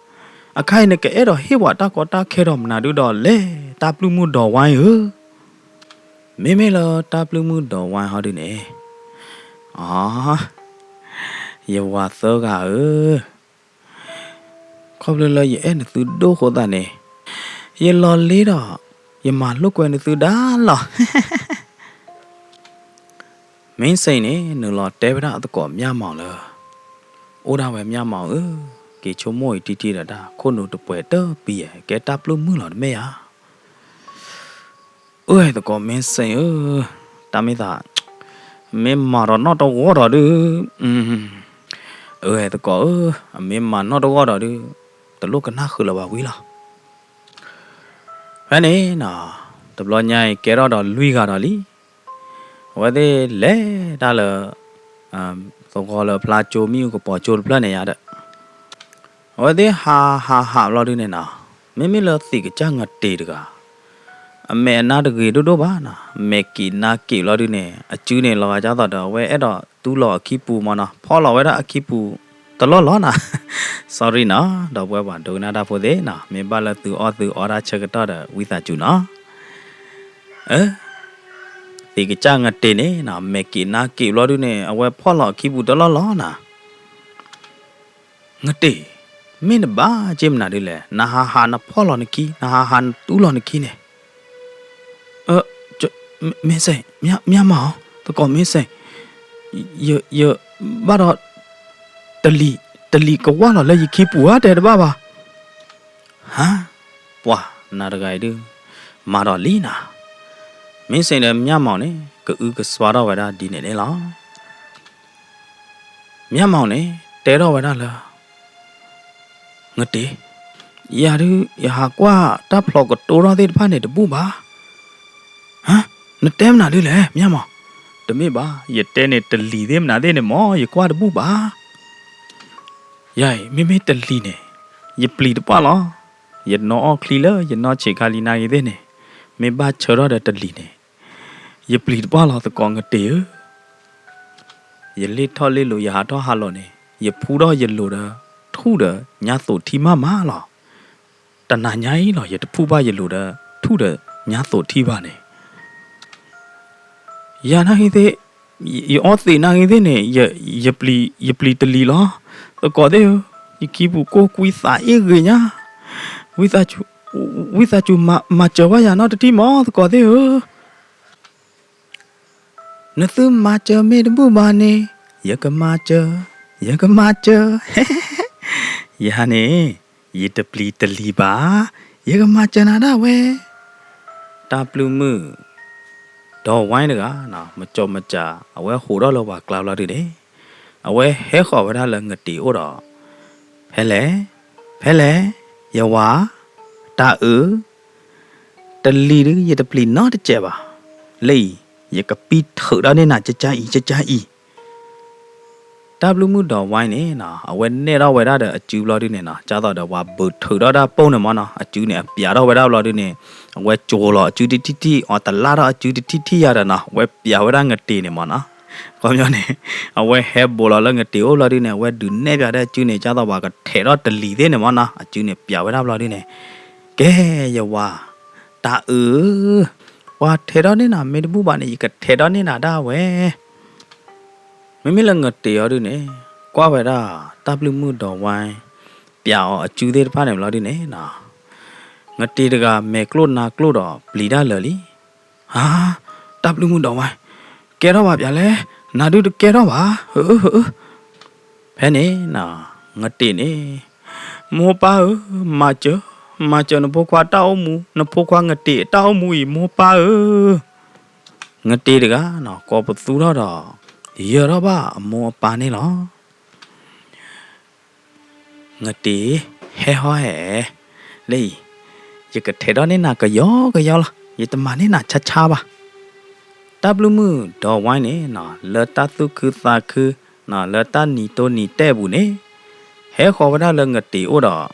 အခါအံၤနကအဲၣ်ဒိးဟ့ၣ်ပှၤတၢ်ကီတၢ်ခဲဒီးမနုၤဒုဒီးလဲၣ်, တၢ်ပျုၢ်မုၣ်ဒီးဝဲဧၢ. မ့မ့ၢ်လၢတၢ်ပျုၢ်မုၣ်ဒီးဝဲဟီဒုန့ၣ်, အ, ယဝၤသၢဂၤဧၢ, ခီဖျိလၢယအဲၣ်နသုဒိၣ်အဃိသတးန့ၣ်, ယလီၤလ့ဒီး ယမၤလိာ်ကွဲနသုဒၣ်လီၤ. မ့ၢ်စ့ၢ်န့ၣ် နုာ်လီၤတဲဝဲဒၣ်အသကိးမၠၢ်မီၤလၢ, အိၣ်ဒၣ်ဝဲမၠၢ်မီၤဧၢ, က့ၤဆိကမိၣ်အံၤတံၢ်တံၢ်ဒီးတၢ် ခိၣ်နူာ်တပှဲၤတပံၤဧါ, ကဲတၢ်ပျုၢ်မုၣ်လီၤတမ့ၢ်ဧါ. အၢ သကိးမ့ၢ်စ့ၢ်ဧၢ, တၢ်မ့ၢ်သး, မ့ၢ်မၤဒီးနီၢ်တဂီၢ်ဒီးဒုး, အၢ သကိးဧၢ, အမ့ၢ်မၤနီၢ်တဂီၢ်ဒီးဒုး, တလိၣ်ကနၣ်ဃုာ်လၢၤဘၣ်ဝံၤလီၤ. ဖဲန့ၣ်နီၤ, တဘျီညါအံၤကဲထီၣ်ဒီးလွံၢ်ဂၤဒီးလံ. အဝဲသ့ၣ်လဲၤတၢ်လၢ သဝီလၢဖျါကၠိ မ့ၣ်အူကပီၤကၠိတဖျၢၣ်န့ၣ်ယါဒီး, အဝဲသ့ၣ်ဟးဟးဟးဘျီဒုန့ၣ်နီၤ, မ့မ့ၢ်လၢသံးကစၢ်ငါတ့ၤတဂၤ, အမဲာ်အနါတဂ့ၤဒိၣ်ဒိၣ်ဘၣ်နီၤ, မဲာ်က့ၤနါက့ၤဘျီဒုန့ၣ် အစုန့ၣ်လီၤဂာ်ဒ်သိးဒီး အဝဲအဲၣ်ဒိးတူၢ်လီၤအခံပူၤမးနီၤ, ဖီၣ်လီၤဝဲဒၣ်အခံပူၤတလီၢ်လီၤနီၤ. Sorry နီၤ, ဒီပုၢ်ဝဲၢ်ပှၤဒိကနၣ်တၢ်ဖိသ့ၣ်နီၤ, မ့ၢ်ဘၣ်လၢသုအီၣ်သုအီတၢ်ဆၢကတီၢ်ဒီး ဝံသးစူၤနီၤ. အၢ သံးကစၢ်ငါတ့ၤန့ၣ်နီၤ, မဲာ်က့ၤနါက့ၤဘျီဒုန့ၣ် အဝဲဖီၣ်လီၤအခံပူၤတလီၢ်လီၤနီၤ. ငါတ့ၤ, မ့ၢ်နဘၣ်က့ၤမနုၤဒ်လဲၣ်, နဟးဟးနဖီၣ်လီၤနခံ, နဟးဟးနတူၢ်လီၤနခံန့ၣ်. အၢ, မ့ၢ်စ့ၢ်, မ့ၢ်မၤအီၤ, သကိးမ့ၢ်စ့ၢ်, ယ, ယ, ဘၣ်ဒီး တလံၤ, တလံၤကဝၢ်လီၤလၢယခံပူၤဧါ, တဲတဘၣ်ဘၣ်. ဟါ, ပှၤနၤတဂၤအံၤဒုး, မၤဒီးလံနၤ. မ့ၢ်စ့ၢ်ဒီးမၠၢ်မီၤန့ၣ် ကအုကစွါထီၣ်ဝဲဒၣ်ဒ်န့ၣ်န့ၣ်လီၤ. မၠၢ်မီၤန့ၣ် တဲထီၣ်ဝဲဒၣ်လၢ ငါတ့ၤ, ယၤဒုး ယဟးကွၢ်တၢ်ဖျိးကတိၤထီၣ်သ့ၣ်တဖၣ်န့ၣ်တဘူၣ်ဘၣ်. ဟါ, နတဲမနုၤဒ်လဲၣ် မၠၢ်မီၤ. တမ့ၢ်ဘၣ်, ယတဲန့ၣ်တလံၤသ့ၣ်မနုၤသ့ၣ်န့ၣ်မ့ၢ် ယကွၢ်တဘူၣ်ဘၣ်. ယၤအံၤ မ့မ့ၢ်တလံၤန့ၣ် ယပျံၤတပှၢ်လီၤ. ယနီၣ်အီၣ်ချံလၢယနီၢ်ဆံးခါလံနာ်ဂ့ၤသ့ၣ်န့ၣ်, မ့ၢ်ဘၣ်ဆၢထီၣ်ဒီးတလံၤန့ၣ် ယပျံၤတပှၢ်လီၤ သကိးငါတ့ၤဧၢ. ယလ့ၣ်ထီၣ်လ့ၣ်လိၤ ယဟးထီၣ်ဟးလီၤန့ၣ် ယဖူထီၣ်ယလိၤဒီး ထူၣ်ဒီးညါသိးထံမးမးလီၤ. တနၤညါအံၤလီၤ ယတဖူဘၣ်ယလိၤဒီး ထူၣ်ဒီးညါသိးထံဘၣ်န့ၣ် ယၤနာ်ဂ့ၤသ့ၣ်, ယအီသံးနာ်ဂ့ၤသ့ၣ်န့ၣ်, ယပျံၤတလံၤလီၤ. သကိးသ့ၣ်ဧၢ, ယခံပူၤကိၢ်ကွံသးအ့ၣ်ဂ့ၤညါ, ဝံသးစူၤမၤစၢၤဝဲယၤနီတထံၣ်မး သကိးသ့ၣ်ဧၢ. နသုမၤစၢၤမ့ၢ်တဘူၣ်ဘၣ်န့ၣ်, ယကမၤစၢၤ, ယကမၤစၢၤ. ယၤန့ၣ် ယတပျံၤတလံၤဘၣ်, ယကမၤစၢၤနၤဒၣ်ဝဲ. တၢ်ပျုၢ်မုၣ် ဒီးဝဲတဂၤ မကၠီမကၠး အဝဲဟးထီၣ်လၢပှၤကျါဘျီဒုန့ၣ်, အဝဲဟဲဃီၤဝဲဒၣ်လၢငါတ့ၤအိၣ်ဒီး, ဖဲလဲၣ်, ဖဲလဲၣ်, ယဝၤ, တၢ်အုး, တလံၤဒု ယတပျံၤနီတစဲးဘၣ်. လၢအံၤ ယကပံထုးဒီးန့ၢ်နၤ ကကါအံၤ ကကါအံၤ. တၢ်ပျုၢ်မုၣ်ဒီးဝဲန့ၣ်နီၤ အဝဲနဲၣ်ထီၣ်ဝဲဒၣ်ဒီးအစုဘျီဒုန့ၣ်နီၤ ဒ်သိးဒီးပှၤဘုးထုးထီၣ်တၢ်ပိၢ်န့ၣ်မ့ၢ်နီၤ အစုန့ၣ် အပျးထီၣ်ဝဲဒၣ်ဘျီဒုန့ၣ် အဝဲကၠိၤလီၤအစုတထံၣ်ထံၣ် အီၤတလၢ်ထီၣ်အစုတထံၣ်ထံၣ်ယၤဒီးနီၤ အဝဲပျးဝဲဒၣ်ငါတ့ၤန့ၣ်မ့ၢ်နီၤ ခီပညီန့ၣ် အဝဲဟဲဘူးလီၤလၢငတ့ၤအိၣ်ဘျီဒုန့ၣ် အဝဲဒုးနဲၣ်ပၠးဒီးအစုန့ၣ် ကၢ်သိးပှၤကထဲးထီၣ်တလံၤသ့ၣ်န့ၣ်မၢ်နီၤ အစုန့ၣ်ပၠးဝဲဒၣ်ဘျီဒုန့ၣ်, ကဲ ယဝၤ တၢ်အုး, ပှၤထဲးထီၣ်န့ၢ်နၤမ့ၢ်တဘူၣ်ဘၣ်န့ၣ် ယကထဲးထီၣ်န့ၢ်နၤဒၣ်ဝဲ မ့မ့ၢ်လၢငတ့ၤအီၤဒုန့ၣ် ကွၢ်ဝဲဒၣ် တၢ်ပျုၢ်မုၣ်ဒီးဝဲ ပၠးအီၤအစုသ့ၣ်တဖၣ်န့ၣ်ဘျီဒုန့ၣ်နီၤ, ငတ့ၤတဂၤမဲာ်ကျိၣ်နါကျိၣ်ဒီးပျံၤတၢ်လၢာ်လံ. ဟါ, တၢ်ပျုၢ်မုၣ်ဒီးဝဲ ကဲထီၣ်ဘၣ်ပၠးလဲၣ်, နၤဒုတကဲထီၣ်ဘၣ်, ဟၢအၢ ဟၢအၢ. ဖဲန့ၣ်နီၤ ငတ့ၤန့ၣ် မိၢ်ပၢ်ဧၢ, မၤစၢၤ, မၤစၢၤနဖိခွါတၢ်အိၣ်မူ, နဖိခွါငတ့ၤအတၢ်အိၣ်မူအံၤ မိၢ်ပၢ်ဧၢ. ငတ့ၤတဂၤနီၤ ကိးပသူထီၣ်ဒီး ယၢၤထီၣ်ဘၣ်အမိၢ်အပၢ်န့ၣ်လီၤ. ငတ့ၤ ဟဲဟီဟဲ လၢအံၤ ယကထဲးထီၣ်န့ၢ်နၤကယီကယီလီၤ, ယတမၤန့ၢ်နၤဆါဆါဘၣ်. တၢ်ပျုၢ်မုၣ်ဒီးဝဲန့ၣ်နီၤ လၢတၢ်သူၣ်ခုသးခုနီၤ လၢတၢ်နံၤတိၢ်နံၤတဲာ်ပူၤန့ၣ် ဟဲဃီၤဝဲဒၣ်လၢငတ့ၤအိၣ်ဒီး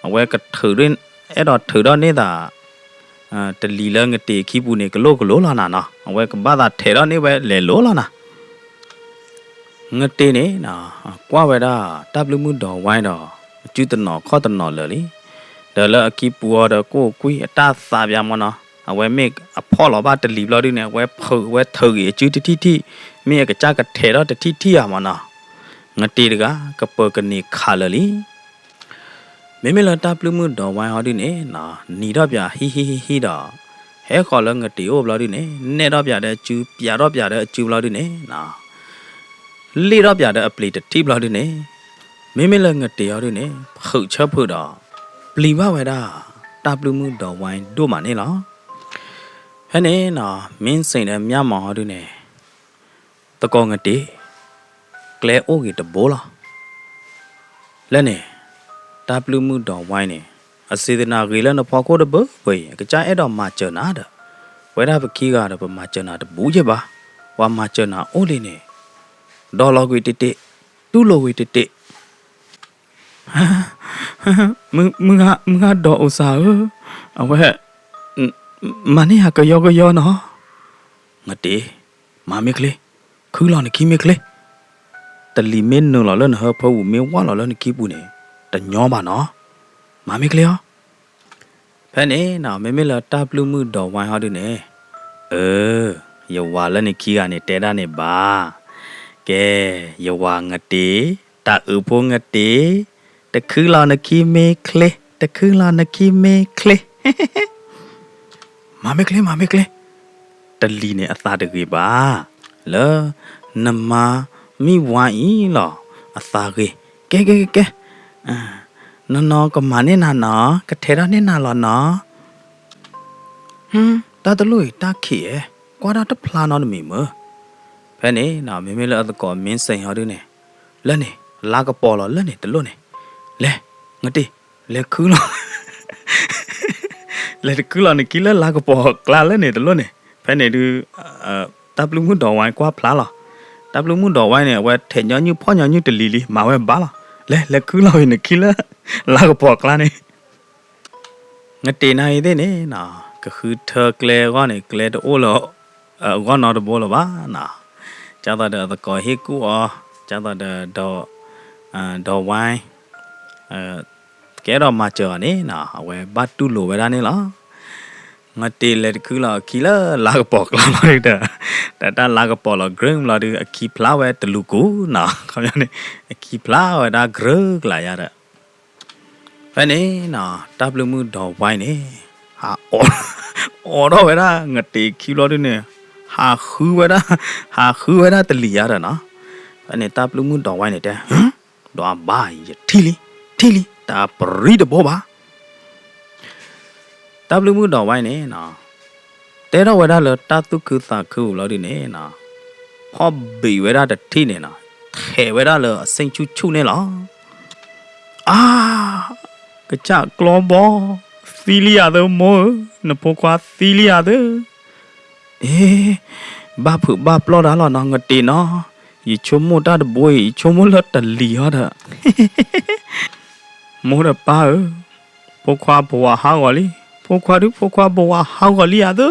အဝဲကထုး အဲၣ်ဒိးထုးထီၣ်န့ၢ်သး တလံၤလၢငတ့ၤအခံပူၤန့ၣ် ကလိၣ်ကလိလီၤနၤနီၤ, အဝဲကဘၣ်သးထဲးထီၣ်န့ၢ်ဝဲလဲၤလိၤလီၤနၤ. ငတ့ၤန့ၣ်နီၤ ကွၢ်ဝဲဒၣ် တၢ်ပျုၢ်မုၣ်ဒီးဝဲဒီး အစုတနီၤခီၣ်တနီၤလၢာ်လံ. ဒီးလၢအခံပူၤအီၤဒီး ကိၣ်ကွံာ်အတၢ်သးပၠးမၢ်နီၤ, အဝဲမ့ၢ်အဖီၣ်လီၤဘၣ်တလံၤဘျီဒုန့ၣ် အဝဲဖုးဝဲထုးဂ့ၤအစုတထံၣ်ထံၣ်, မ့ၢ်အကစၢ်ကထဲးထီၣ်တထံၣ်ထံၣ်ဧါမၢ်နီၤ. ငတ့ၤတဂၤ ကပၢၤကန့ၢ်ခးလၢာ်လံ. မ့မ့ၢ်လၢတၢ်ပျုၢ်မုၣ်ဒီးဝဲဟီဒုန့ၣ်နီၤ နံၤထီၣ်ပၠးဟံၣ်ဟံၣ်ဟံၣ်ဟံၣ်ဒီး ဟဲဃီၤလၢငတ့ၤအိၣ်ဘျီဒုန့ၣ် နဲၣ်ထီၣ်ပၠးဒီးအစု ပၠးထီၣ်ပၠးဒီးအစုဘျီဒုန့ၣ်နီၤ လ့ၣ်ထီၣ်ပၠးဒီးအပျ့ၤတထံၣ်ဘျီဒုန့ၣ် မ့မ့ၢ်လၢငတ့ၤဟီဒုန့ၣ် ဖုးဆၢဖုးဒီး ပျံၤဘၣ်ဝဲဒၣ် တၢ်ပျုၢ်မုၣ်ဒီးဝဲဒိၣ်မးန့ၣ်လီၤ. ဖဲန့ၣ်နီၤ မ့ၢ်စ့ၣ်ဒီးမၠၢ်မီၤဟီဒုန့ၣ် သကိးငတ့ၤ ကျဲအိၣ်ဂ့ၤတဘိလီၤ. လၢန့ၣ် တၢ်ပျုၢ်မုၣ်ဒီးဝဲန့ၣ် အစံးသနာ်ဂ့ၤလၢနဖီခိၣ်တဘၢဘၢအံၤ အကစၢ်အဲၣ်ဒိးမၤစၢၤနၤဒီး ပဝဲဒၣ်ပခံဂၤဒီး ပမၤစၢၤနၤတဘူးက့ဘၣ်. ပှၤမၤစၢၤနၤအိၣ်လံန့ၣ် ဒီးလီၤကွံာ်တ့ၢ်တ့ၢ်, တူၢ်လိာ်ကွံာ်တ့ၢ်တ့ၢ် မုၢ်ဂၤဒီးအိၣ်စၢ်ဧၢ, အဝဲ မၤန့ၢ်ယၤကယီကယီနီၤ. ငတ့ၤ, မၤမ့ၢ်ချ့, ခုလီၤနခံမ့ၢ်ချ့, တလံၤမ့ၢ်နုာ်လီၤလၢနဟၢဖၢပူၤ မ့ၢ်ဝၢ်လီၤလၢနခံပူၤန့ၣ် တညီဘၣ်နီၤ, မၤမ့ၢ်ချ့အီၤ. ဖဲန့ၣ်နီၤ မ့မ့ၢ်လၢတၢ်ပျုၢ်မုၣ်ဒီးဝဲဟီဒုန့ၣ်, အၢ, ယဝၤလၢနခံဂၤန့ၣ်တဲဒၣ်န့ၣ်ဘၣ်, ကဲ, ယဝၤငတ့ၤ, တၢ်အုးဖိငတ့ၤ, တခုလီၤနခံမ့ၢ်ချ့, တခုလီၤနခံမ့ၢ်ချ့ မၤမ့ၢ်ချ့ မၤမ့ၢ်ချ့, တလံၤန့ၣ်အသးတဂ့ၤဘၣ်, လၢ နမါမံဝါအံၤလီၤ အသးဂ့ၤ, ကဲ ကဲ ကဲ ကဲ, နီၢ်နီၢ်ကမၤန့ၢ်နၤနီၤ ကထဲးထီၣ်န့ၢ်နၤလီၤနီၤ. တၢ်တလိၣ်အံၤတၢ်ခံးဧဲ, ကွၢ်တၢ်တဖျါနီတမံၤမၢ်. ဖဲန့ၣ်နီၤ မ့မ့ၢ်လၢအသကိးမ့ၢ်စ့ၢ်ဟီဒုန့ၣ်, လၢန့ၣ် လါကပီၤလီၤလၢန့ၣ်တလိၣ်န့ၣ်, လဲၤ, ငတ့ၤ, လဲၤခုလီၤ လဲၤတခုလီၤနခံလၢလါကပီၤအကျါလၢန့ၣ်တလိၣ်န့ၣ်, ဖဲန့ၣ်ဒုး တၢ်ပျုၢ်မုၣ်ဒီးဝဲကွၢ်ဖျါလီၤ. တၢ်ပျုၢ်မုၣ်ဒီးဝဲန့ၣ် အဝဲထဲးညီနုၢ်ဖီၣ်ညီနုၢ်တလံၤလံ မၤဝဲဘၣ်လီၤ. လဲၤ လဲၤခုလီၤအံၤနခံလၢ လါကပီၤအကျါန့ၣ် ငတ့ၤနၤအံၤသ့ၣ်န့ၣ်နီၤ ကဃုထၢကျဲအဂီၢ်န့ၣ် ကျဲတအိၣ်လၢအဂီၢ်နီတဘိလၢၤဘၣ်နီၤ. ကၢ်သိးဒီးအသကိးဟ့ၣ်ကူၣ်အီၤ, ကၢ်သိးဒီး ဒီးဝဲ ကအဲၣ်ဒိးမၤစၢၤအီၤန့ၣ်နီၤ အဝဲဘၣ်တူၢ်လိာ်ဝဲဒၣ်န့ၣ်လီၤ. ငတ့ၤလဲၤတခုလီၤအခံလၢလါကပီၤကျါလီၤဒီး, တၢ်လါကပီၤလီၤကြၢးဘျီဒီး အခံဖျါဝဲတလူၤကူၤနီၤ, ခီပညီန့ၣ် အခံဖျါဝဲဒၣ်ကြၢးကလးယါဒီး ဖဲန့ၣ်နီၤ တၢ်ပျုၢ်မုၣ်ဒီးဝဲန့ၣ် ဟး အိးထီၣ်ဝဲဒၣ် ငတ့ၤခံဘျီဒုန့ၣ် ဟးဃုဝဲဒၣ်, ဟးဃုဝဲဒၣ်တလံၤယါဒီးနီၤ. ဖဲန့ၣ်တၢ်ပျုၢ်မုၣ်ဒီးဝဲန့ၣ်တဲ, ဒီးအဘၣ်အံၤ ယထံၣ်လံ, ထံၣ်လံ တၢ်ပရံတဘိဘၣ် တၢ်ပျုၢ်မုၣ်ဒီးဝဲန့ၣ်နီၤ တဲထီၣ်ဝဲဒၣ်လၢတၢ်သူၣ်ခုသးခုအဘျီဒုန့ၣ်နီၤ ဖီၣ်ဘံးဝဲဒၣ်တထံၣ်န့ၣ်နီၤ ထဲးဝဲဒၣ်လၢအစ့ၣ်ဆူၣ်ဆူၣ်န့ၣ်လီၤ. အါ, ကစၢ်ကျီဘီ, သံလံယၤသၢမိၢ်ဧၢ, နဖိခွါသံလံယၤသၢ အ့, ဘၣ်ဖုးဘၣ်ပျီၢ်တၢ်လီၤနီၤ ငတ့ၤနီၤ, ယဆိကမိၣ်တၢ်တဘိအံၤ ယဆိကမိၣ်လၢတလံၤဟီဒီး မိၢ်ဒီးပၢ်ဧၢ, ဖိခွါဘဝၤဟးဂီၤလံ, ဖိခွါဒုးဖိခွါဘဝၤဟးဂီၤလံယၤသၢ.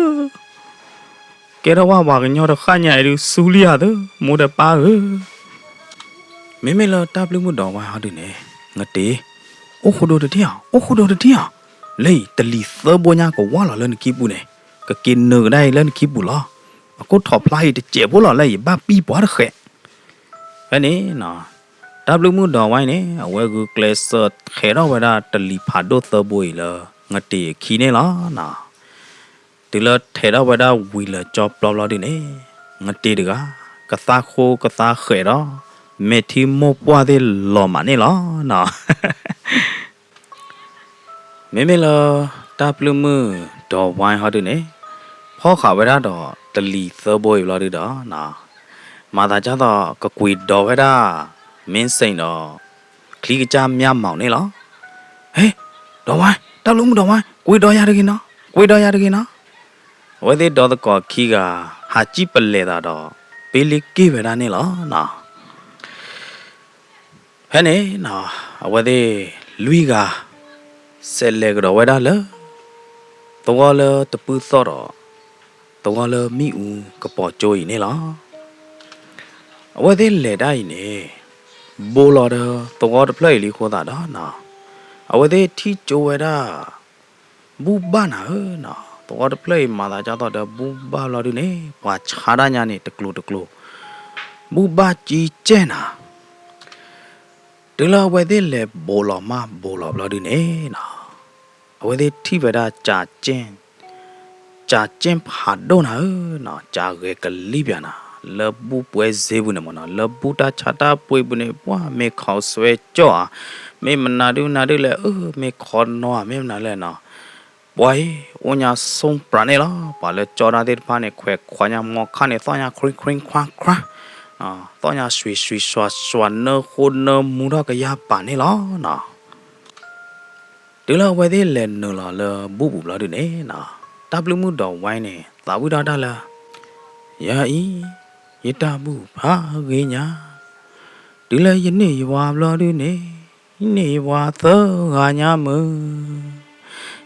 ကဲထီၣ်ဝဲပှၤကညီတဃၣ်ညါအံၤဒုး စူလံယၤသၢ မိၢ်ဒီးပၢ်ဧၢ. မ့မ့ၢ်လၢတၢ်ပျုၢ်မုၣ်ဒီးဝါဟီဒုးန့ၣ်, နတ့, အိၣ်ဃိဒိတထံၣ်ဧါ, အိၣ်ဃိဒိတထံၣ်ဧါ, လၢအံၤတလံၤသၢဘိညါကဝၢ်လီၤလၢနခံပူၤန့ၣ်, ကက့ၤနုာ်ကဒါအံၤလၢနခံပူၤလီၤ. အခိၣ်ထီၣ်ဖျါအံၤတစဲးဖိလီၤ လၢယဘၣ်ပံၢ်ပှၤတဃဲး. ဖဲန့ၣ်, တၢ်ပျုၢ်မုၣ်ဒီးဝါအံၤန့ၣ် အဝဲဂုာ်ကျဲးစၢးထဲးထီၣ်ဝဲဒၣ်တလံၤဖးဒိၣ်သၢဘိအံၤလၢ နတ့အခံန့ၣ်လီၤ. တုၤလၢထဲးထီၣ်ဝဲဒၣ်ဝံၤလၢာ်ကၠီပျီဘျီဒုန့ၣ်, နတ့တဂၤ ကသါဃိကသါဃဲးဒီး မဲာ်ထံမိၢ်ပှၢ်သ့ၣ်လီၤမးန့ၣ်လီၤ. မ့မ့ၢ်လၢ တၢ်ပျုၢ်မုၣ်ဒီးဝါဟီဒုန့ၣ်, ဖီၣ်ဃာ်ဝဲဒၣ်ဒီးတလံၤသၢဘိအံၤဘျီဒုဒီး, မၤသးဒ်သိးကကွံာ်ဒီးဝဲဒၣ် မ့ၢ်စ့ၣ်ဒီး ချံကစၢ်မၠၣ်မီၤန့ၣ်လီၤ. ဟ့, ဒီးဝါ, တၢ်ပျုၢ်မုၣ်ဒီးဝါ, ကွံာ်ဒီးယၤတဂ့ၤနီၤ, ကွံာ်ဒီးယၤတဂ့ၤနီၤ. အဝဲသ့ၣ်ဒီသကိးခံဂၤ ဟးစံၣ်ပလဲၤသးဒီး ပ့လ့က့ၢ်ဝဲဒၣ်န့ၣ်လီၤ. ဖဲန့ၣ်, အဝဲသ့ၣ်လွံၢ်ဂၤ ဆဲးလဲၤကဒီးဝဲဒၣ်လၢ သဝီလၢတပုၢ်သီၣ်ဒီး သဝီလၢမ့ၣ်အူကပီၤကၠိအံၤန့ၣ်လီၤ. အဝဲသ့ၣ်လဲၤဒၣ်အံၤန့ၣ်, ဘိလီၤဒီးသဝီတဖျၢၣ်အံၤလံအဃိသတးဒီး, အဝဲသ့ၣ်ထံၣ်ကၠိဝဲဒၣ် ဘူၣ်ဘၣ်နၤဧၢနီၤ, သဝီတဖျၢၣ်အံၤမၤသးဒ်သိးဒီး ဘူၣ်ဘၣ်ဘျီဒုန့ၣ် ပှၤဆါတၢ်ညါန့ၣ် တကျိၤတကျိၤ, ဘူၣ်ဘၣ်ကံကဲၢ်နၤ. တုၤလၢအဝဲသ့ၣ်လဲၤဘိးလီၤမးဘိးလီၤဘျီဒုန့ၣ်နီၤ, အဝဲသ့ၣ်ထံၣ်ဝဲဒၣ် ကၠးကၠ့ၣ်ဖးဒိၣ်နၤဧၢနီၤ, ကၠးဂဲၤကလံၣ်ပၠးနၤ, လၢဘူၣ်ပှဲၤစ့ပူၤန့ၣ်မ့ၢ်နီၤ, လၢဘူၣ်တၢ်ဆါတၢ်ပှ့ၤပူၤန့ၣ် ပှၤမ့ၢ်ခိးစွဲကၠီၣ်ဧါ, မ့ၢ်မနုၤဒုနၤဒုလဲၣ်, အၢ မ့ၢ်ခိးနီၤဧါ မ့ၢ်မနုၤလဲၣ်နီၤ. ပှၤအံၤ အိၣ်ညါဆိပြးန့ၣ်လီၤ. ပှၤလၢကၠီတၢ်သ့ၣ်တဖၣ်န့ၣ် ခွဲးခွးညါမီခါန့ၣ် သီၣ်ညါ ခရံခရံခွါခွါ, သီၣ်ညါ စွံစွံစွးစွး နၢဃိနၢမူထီၣ်ကယၢ်ပာ်န့ၣ်လီၤနီၤ. တုၤလၢအဝဲသ့ၣ်လဲၤနုာ်လီၤလၢဘူၣ်ပူၤဘျီဒုန့ၣ်နီၤ, တၢ်ပျုၢ်မုၣ်ဒီးဝါန့ၣ် သးဝံၣ်ထီၣ်တၢ်လၢ ယၤအံၤ ယတၢ်ဘူၣ်ဖးဂ့ၤညါ, တုၤလၢယန့ၢ်ယဝၤဘျီဒုန့ၣ်, ယန့ၢ်ယဝၤသၢဂၤညါမုၢ်,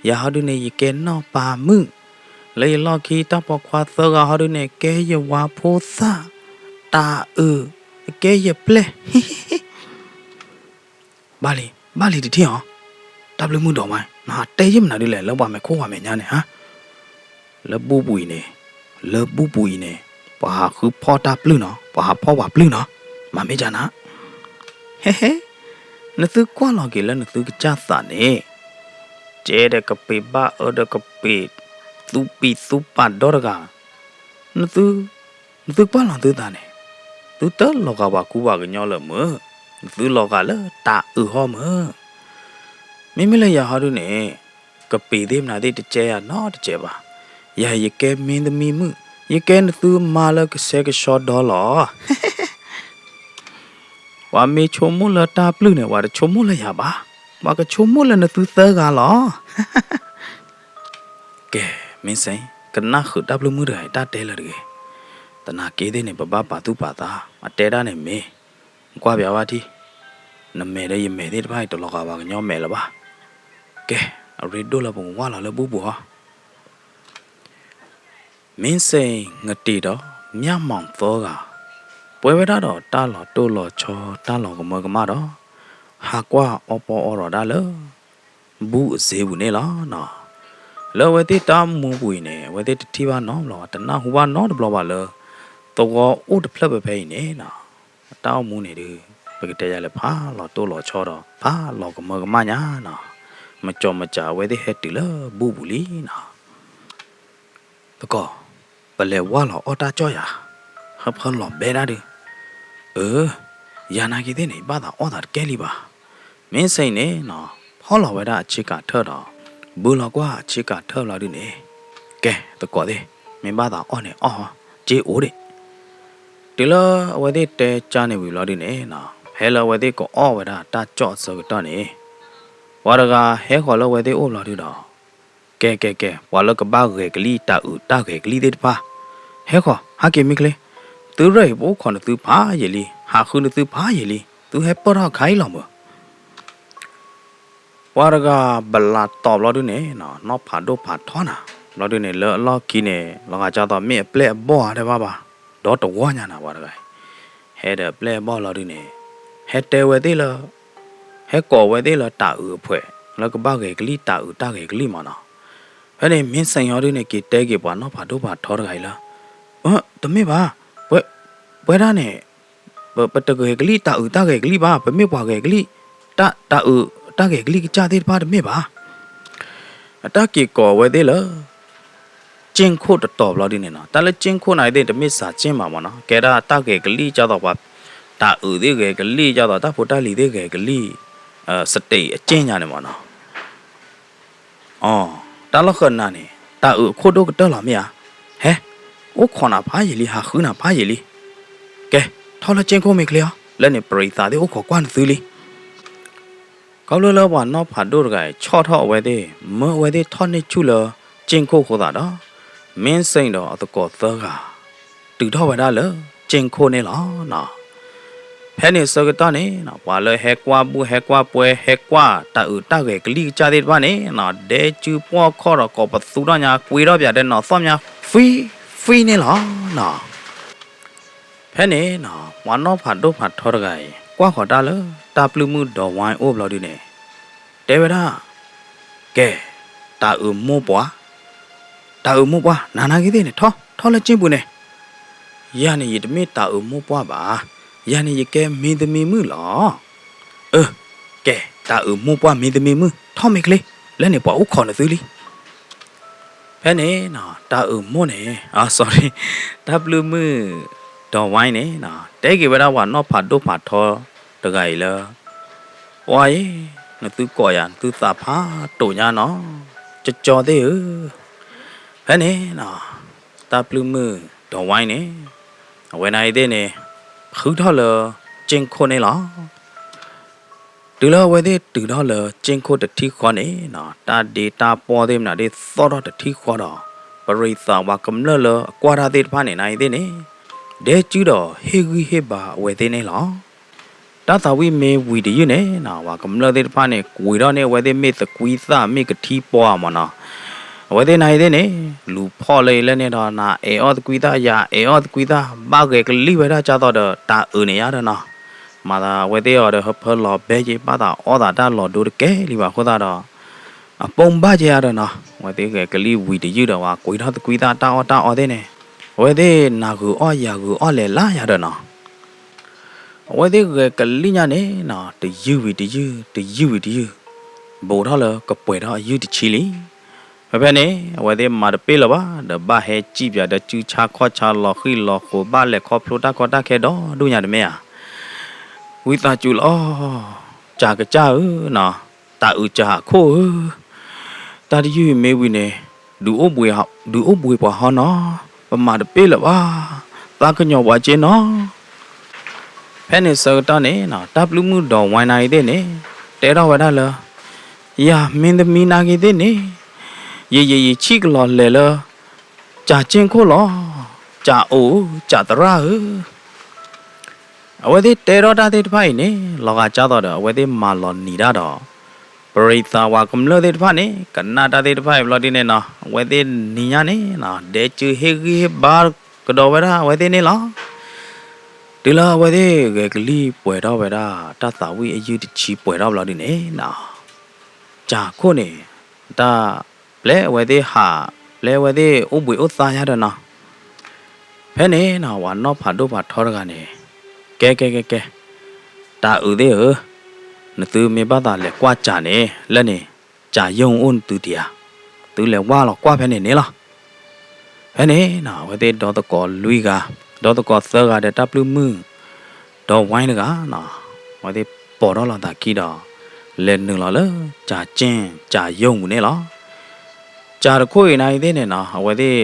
ယၤဟီဒုန့ၣ် ယကဲနီၢ်ပၤမုၣ်, လၢယလီၢ်ခံတၢ်ပိာ်ခွါသၢဂၤဟီဒုန့ၣ် ကဲယဝၤဖိသၣ်, တၢ်အုး, ကဲယပျဲၢ် ဘၣ်လံ, ဘၣ်လံတထံၣ်အီၤ, တၢ်ပျုၢ်မုၣ်ဒီးဝါ, နဟးတဲယမနုၤဒ်လဲၣ် လၢပှၤမဲာ်ခိၣ်ပှၤမဲာ်ညါန့ၣ်ဧါ. လၢဘူၣ်ပူၤအံၤန့ၣ်, လၢဘူၣ်ပူၤအံၤန့ၣ်, ပှၤဟးဃုဖီၣ်တၢ်ပျုၢ်နီၤ, ပှၤဟးဖီၣ်ပှၤပျုၢ်နီၤ, မၤမ့ၢ်ကနၤ. ဟဲဟဲ, နသုကွၢ်လီၤက့ၤလၢနသုကစၢ်သးန့ၣ်, ကဲဒီးကပ့ၤဘၣ်အၢဒီးကပ့ၤ, သူပံးသူပာ်ဒီတဂၤ, နသု နသုကွၢ်လီၤသုသးန့ၣ်, သုတလီၤဂာ်ပှၤကူပှၤကညီလၢၤမုၢ်, နသုလီၤဂာ်လၢတၢ်အုးဟီမုၢ်. မ့မ့ၢ်လၢယၤဟီဒုန့ၣ်, ကပ့ၤသ့ၣ်မနုၤသ့ၣ်တကဲယၤနီတစဲးဘၣ်. ယၤယကဲမင်းသမီးမုၣ်, ယကဲနသုမါလၢကဆှဲကဆှီဒီလီၤ. ပှၤမ့ၢ်ဆိကမိၣ်လၢတၢ်ပျုၢ်န့ၣ် ပှၤတဆိကမိၣ်လၢယၤဘၣ်, ပှၤကဆိကမိၣ်လၢနသုသၢဂၤလီၤ. ကဲ, မ့ၢ်စ့ၢ်, ကနၣ်ဃုာ်တၢ်ပျုၢ်မုၣ်တဂၤအံၤတၢ်တဲလၢၤတဂ့ၤ. သနာ်က့သ့ၣ်န့ၣ် ပဘၣ်ပာ်သူၣ်ပာ်သး, အတဲဒၣ်န့ၣ်မ့ၢ်, ကွၢ်ပၠးဝဲထံၣ်, နမဲာ်ဒီးယမဲာ်သ့ၣ်တဖၣ်အံၤ တလီၤဂာ်ပှၤကညီမဲာ်လၢၤဘၣ်. ကဲ, အရ့ဒိၣ်လၢပကဝၢ်လီၤလၢဘူၣ်ပူၤအီၤ. မ့ၢ်စ့ၢ် နတ့ဒီး မၠၣ်မီၢ်သၢဂၤ, ပှဲၤဝဲဒၣ်ဒီးတၢ်လီၤတိၢ်လီၤဆီ တၢ်လီၤကမၢကမၣ်ဒီး, ဟးကွၢ်အီၣ်ပီအီထီၣ်ဒၣ်လၢ ဘူၣ်အစ့ပူၤန့ၣ်လီၤနီၤ. လၢအဝဲသ့ၣ်တၢ်အိၣ်မူပူၤအံၤန့ၣ် အဝဲသ့ၣ်တထံၣ်ဘၣ်နီတဘျီဘၣ်, တနၢ်ဟူဘၣ်နီတဘျီဘၣ်လၢ သဝီအိၣ်တဖျၢၣ်ဖဲဖဲအံၤန့ၣ်နီၤ. တၢ်အိၣ်မူန့ၣ်ဒုး ပကတဲယၤလဲၣ် ဖးလီၤတိၢ်လီၤဆီဒီး ဖးလီၤကမၢကမၣ်ညါနီၤ. မကၠီမကၠး အဝဲသ့ၣ်ဟဲတုၤလၢဘူၣ်ပူၤလံနီၤ. သကိး, ပလဲၤဝၢ်လီၤအီၣ်တၢ်ကၠီၣ်ယၤ, ဟၢဖၢလီၤဘဲဒၣ်ဒုး. အၢ, ယၤနာ်က့သ့ၣ်န့ၣ် ယဘၣ်သးအီၣ်သးတကဲလံဘၣ်. မ့ၢ်စ့ၢ်အံၤန့ၣ်နီၤ, ဖီၣ်လီၤဝဲဒၣ်အဆ့ကၤထၢၣ်ဒီး ဘုလီၤကွၢ်အဆ့ကၤထၢၣ်လီၤဒုးန့ၣ်, ကဲ, သကိးသ့ၣ်, မ့ၢ်ဘၣ်သးအီၣ်န့ၣ်အီၣ်, စ့အိၣ်ဒံး. တုၤလၢအဝဲသ့ၣ်တဲကၢန့ၣ်ဝံၤလီၤဒုးန့ၣ်နီၤ, ဖဲလၢအဝဲသ့ၣ်ကအီၣ်ဝဲဒၣ်တၢ်ကၠီၣ်အဆၢကတီၢ်န့ၣ်, ပှၤတဂၤဟဲဃီၤလၢအဝဲသ့ၣ်အိၣ်လီၤဒုးဒီး, ကဲကဲကဲ, ပှၤလၢကဘၣ်ဂဲၤကလံၣ်တၢ်အုးတၢ်ဂဲၤကလံၣ်သ့ၣ်တဖၣ်, ဟဲဃီၤ, ဟးက့ၤမ့ၢ်ချ့, သုရဲၣ်အံၤ ပအိၣ်ခိးနသုဖးယံာ်လံ, ဟးဃုနသုဖးယံာ်လံ, သုဟဲပၢၢ်ထီၣ်အခါအံၤလီၤမုၢ်. ပှၤတဂၤဘလးတီၤဘျီဒုးန့ၣ်နီၤ, နီၢ်ဖးဒိၣ်ဖးထီနၤ ဘျီဒုန့ၣ် လၢအလီၢ်ခံန့ၣ် လီၤဂာ်ဒ်သိးမ့ၢ်အပျဲၢ်အဘီၣ်ဧါတဲဘၣ်ဘၣ်, ဒီတဝီညါနၤပှၤတဂၤအံၤ, ဟဲဒီးအပျဲၢ်အဘီၣ်လီၤဒုန့ၣ်, ဟဲတဲဝဲသ့ၣ်လၢ ဟဲကိးဝဲသ့ၣ်လၢတၤအုးအဖှဲး လၢကဘၣ်ဂဲၤကလံၣ် တၤအုးတၢ်ဂဲၤကလံၣ်မးနီၤ. ဖဲန့ၣ် မ့ၢ်စ့ၢ်ဟီဒုန့ၣ် က့ၤတဲက့ၤပှၤနီၢ်ဖးဒိၣ်ဖးထီတဂၤအံၤလၢ အၢ တမ့ၢ်ဘၣ်, ပှဲၤ ပဝဲဒၣ်န့ၣ် ပ ပတဂဲၤကလံၣ်တၤအုးတၢ်ဂဲၤကလံၣ်ဘၣ်, ပမ့ၢ်ပှၤဂဲၤကလံၣ် တၢ် တၤအုးတၢ်ဂဲၤကလံၣ်ကစၢ်သ့ၣ်တဖၣ်တမ့ၢ်ဘၣ်. အတၢ်က့ၤကိးဝဲသ့ၣ်လၢ ကၠ့ၣ်ခိၣ်တတီၤဘျီဒုန့ၣ်နီၤ. တၢ်လၢကၠ့ၣ်ခိၣ်န့ၣ်သ့ၣ် တမ့ၢ်စးကၠ့ၣ်မးမးနီၤ, ကဲဒၣ်တၢ်ဂဲၤကလံၣ်ဒ်သိးပှၤ တၤအုးသ့ၣ်ဂဲၤကလံၣ်ဒ်သိး တၢ်ဖိတၢ်လံၤသ့ၣ်ဂဲၤကလံၣ် စတ့းအကၠ့ၣ်ညါန့ၣ်မးနီၤ. အ တၢ်လီၢ်ဃၢၤနၤန့ၣ် တၤအုးအခိၣ်ဒိၣ်ကတၢၢ်လီၤမ့ၢ်ဧါ. ဟဲ အိၣ်ခိးနၤဖးယံာ်လံ ဟးဃုနၤဖးယံာ်လံ. ကဲ ထီၣ်လၢကၠ့ၣ်ခိၣ်မ့ၢ်ချ့အီၤ, လၢန့ၣ် ပရံးသးသ့ၣ်အိၣ်ခိးကွၢ်နသုလံ. ခီဖျိလၢပှၤနီၢ်ဖးဒိၣ်တဂၤအံၤ ဆီၣ်ထီၣ်အဝဲသ့ၣ် မၢအဝဲသ့ၣ်ထီၣ်န့ၢ်ဆူၣ်လၢကၠ့ၣ်ခိၣ်အဃိသတးဒီး မ့ၢ်စ့ၢ်ဒီးအသကိးသၢဂၤ တုၤထီၣ်ဝဲဒၣ်လၢကၠ့ၣ်ခိၣ်န့ၣ်လီၤနီၤ. ဖဲန့ၣ်ဆၢကတီၢ်န့ၣ် ပှၤလၢဟဲကွၢ်ဘူၣ်ဟဲကွၢ်ပှဲၤ ဟဲကွၢ်တၤအုးတၢ်ဂဲၤကလံၣ်ကစၢ်သ့ၣ်တဖၣ်န့ၣ်နီၤ ဒဲကၠူပှီၢ်ခီၣ်ဒီးကိးပသူထီၣ်ညါ ကွံထီၣ်ပၠးဒီးနီၤသီၣ်ညါ ဖှံ ဖှံန့ၣ်လီၤနီၤ. ဖဲန့ၣ်နီၤ ပှၤနီၢ်ဖးဒိၣ်ဖးထီတဂၤအံၤ ကွၢ်ဃီၤတၢ်လၢတၢ်ပျုၢ်မုၣ်ဒီးဝါအိၣ်ဘျီဒုန့ၣ် တဲဝဲဒၣ် ကဲ တၤအုးမိၢ်ပှၢ် တၤအုးမိၢ်ပှၢ် နၤနာ်က့သ့ၣ်န့ၣ် ထီၣ် ထီၣ်လၢကၠ့ၣ်ပူၤန့ၣ်, ယၤန့ၣ်ယတမ့ၢ်တၤအုးမိၢ်ပှၢ်ဘၣ်, ယၤန့ၣ်ယကဲမင်းသမီးမုၣ်လီၤ. အၢ ကဲ တၤအုးမိၢ်ပှၢ်မင်းသမီးမုၣ် ထီၣ်မ့ၢ်ချ့, လၢန့ၣ်ပှၤအိၣ်ခိးနသုလံ. ဖဲန့ၣ်နီၤ တၤအုးမိၢ်န့ၣ် အ sorry တၢ်ပျုၢ်မုၣ် ဒီးဝါန့ၣ်နီၤ တဲက့ၤဝဲဒၣ်ပှၤနီၢ်ဖးဒိၣ်ဖးထီတဂၤအံၤလၢ ပှၤအံၤ နသုကိးယၤ နသုသးဖးတိာ်ညါနီၤ ကၠီကၠီသ့ၣ်ဧၢ. ဖဲန့ၣ်နီၤ တၢ်ပျုၢ်မုၣ်ဒီးဝါန့ၣ် အဝဲန့ၣ်သ့ၣ်န့ၣ် ဃုထီၣ်လၢကၠ့ၣ်ခိၣ်န့ၣ်လီၤ. တုၤလၢအဝဲသ့ၣ်တုၤထီၣ်လၢကၠ့ၣ်ခိၣ်တထံၣ်ဃီန့ၣ်နီၤ တၢ်ဒ့တၢ်ပီၢ်သ့ၣ်မနုၤသ့ၣ်သီၣ်ထီၣ်တထံၣ်ဃီဒီး ပရံးသးဝၤကမျၢၢ်လၢအကွၢ်တၢ်သ့ၣ်တဖၣ်န့ၣ် နၤအံၤသ့ၣ်န့ၣ် ဒဲကၠူဒီးဟ့ၣ်ဂံၢ်ဟ့ၣ်ဘါအဝဲသ့ၣ်န့ၣ်လီၤ. တၢ်သးဝံၣ်မ့ၢ်ဝံၤတယုၢ်န့ၣ်နီၤ ပှၤကမျၢၢ်သ့ၣ်တဖၣ်န့ၣ် ကွံာ်ထီၣ်န့ၢ်အဝဲသ့ၣ်မ့ၢ်သကွံသၣ်မ့ၢ်ကထံပီဧါမးနီၤ. အဝဲသ့ၣ်နၤအံၤသ့ၣ်န့ၣ် လူၤဖီၣ်လၢအံၤလၢန့ၣ်ဒီး နအဲၣ်အီၣ်သကွံသၣ် ယအဲၣ်အီၣ်သကွံသၣ် ဘၣ်ဂဲၤကလံၣ်ဝဲဒၣ်ကၢ်သိးဒီးတၤအုးန့ၣ်ယါဒီးနီၤ. မၤသးအဝဲသ့ၣ်အီၤဒီးဟၢဖၢလီၤဘဲက့ၤ ဘၣ်သးအီၣ်သးတၢ်လီၤဒိတကဲလံဘၣ်အဃိသတးဒီး အပိာ်ဘၣ်က့ၤယါဒီးနီၤ. အဝဲသ့ၣ်ဂဲၤကလံၣ်ဝံၤတယုၢ်ဒီး ပှၤကွံာ်ထီၣ်သကွံသၣ်တၢ်အီၣ်တၢ်အီသ့ၣ်န့ၣ် အဝဲသ့ၣ်နၢ်ဂုာ်အီၣ်ယၢ်ဂုာ်အီၣ်လဲၤလၢယၤဒီးနီၤ. အဝဲသ့ၣ်ဂဲၤကလံၣ်ညါန့ၣ်နီၤ တယုၢ်ဝံၤတယုၢ် တယုၢ်ဝံၤတယုၢ် ဘူးထီၣ်လၢကပှဲၤထီၣ်အယုၢ်တဆံလံ. ဖဲဖဲန့ၣ် အဝဲသ့ၣ်မၤတပ့ၢ်လၢၤဘၣ် ဒီးဘၣ်ဟဲစံၣ်ပၠးဒီးစုဆါခီၣ်ဆါလီၤဃံၤလီၤဃိး ဘၣ်လဲၤခီဖျိတၢ်ကီတၢ်ခဲဒီဒူၣ်ညါတမ့ၢ်ဧါ. ဝံသးစူၤလီၤ ကၢ်ကစၢ်ဧၢနီၤ တၤအုးကၢ်အခိၣ်ဧၢ တၢ်တယုၢ်အံၤမ့ၢ်ဝံၤန့ၣ် ဒုးအိၣ်ဘှံးပှၤဟီနီၤ ပမၤတပ့ၢ်လၢၤဘၣ် သးကညီၤပှၤက့နီၤ. ဖဲန့ၣ်ဆၢကတီၢ်န့ၣ်နီၤ တၢ်ပျုၢ်မုၣ်ဒီးဝါနၤဂ့ၤသ့ၣ်န့ၣ် တဲထီၣ်ဝဲဒၣ်လၢ ယၤမင်းသမီးနၤဂ့ၤသ့ၣ်န့ၣ် ယယယဆံၣ်ကလီၤလဲၤလၢ ကၢ်ကၠ့ၣ်ခိၣ်လီၤ ကၢ်အိၣ် ကၢ်သရၣ်ဧၢ အဝဲသ့ၣ်တဲထီၣ်တၢ်သ့ၣ်တဖၣ်အံၤန့ၣ် လီၤဂာ်ကၢ်သိးဒီး အဝဲသ့ၣ်မၤလီၤနံၤတၢ်ဒီး ပရံးသးဝၤကမျၢၢ်သ့ၣ်တဖၣ်န့ၣ် ကနၣ်တၢ်သ့ၣ်တဖၣ်အံၤဘျီဒ်န့ၣ်နီၤ အဝဲသ့ၣ်နံၤညါန့ၣ်နီၤ ဒဲကၠူဟ့ၣ်ဂံၢ်ဟ့ၣ်ဘါကဒီးဝဲဒၣ်အဝဲသ့ၣ်န့ၣ်လီၤ. တုၤလၢအဝဲသ့ၣ်ဂဲၤကလံၣ်ပှဲၤထီၣ်ဝဲဒၣ် တၢ်သးဝံၣ်အယုၢ်တဆံပှဲၤထီၣ်ဘျီဒ်န့ၣ်နီၤ ကၢ်ခိၣ်န့ၣ် တၢ် ပျဲအဝဲသ့ၣ်ဟး ပျဲအဝဲသ့ၣ်အိၣ်ဘှံးအိၣ်သါယါဒီးနီၤ ဖဲန့ၣ်နီၤ ပှၤနီၢ်ဖးဒိၣ်ဖးထီတဂၤန့ၣ် ကဲကဲကဲကဲ တၤအုးသ့ၣ်ဧၢ, နသုမ့ၢ်ဘၣ်သးလဲၤကွၢ်ကၢ်န့ၣ် လၢန့ၣ် ကၢ်ယိၢ်အိၣ်နသုတယၤ, သုလဲၤဝၢ်လီၤကွၢ်ဖဲန့ၣ်န့ၣ်လီၤ. ဖဲန့ၣ်နီၤ အဝဲသ့ၣ်ဒီသကိးလွံၢ်ဂၤ, ဒီသကိးသၢဂၤဒီးတၢ်ပျုၢ်မုၣ် ဒီးဝါတဂၤနီၤ, အဝဲသ့ၣ်ပိာ်ထီၣ်လီၤသးခံဒီး လဲၤနုာ်လီၤလၢ ကၢ်ကၠ့ၣ် ကၢ်ယိၢ်ပူၤန့ၣ်လီၤ. ကၢ်တခိၣ်အံၤနၤအံၤသ့ၣ်န့ၣ်နီၤ အဝဲသ့ၣ် ဂဲၤကလံၣ်နၤအံၤသ့ၣ်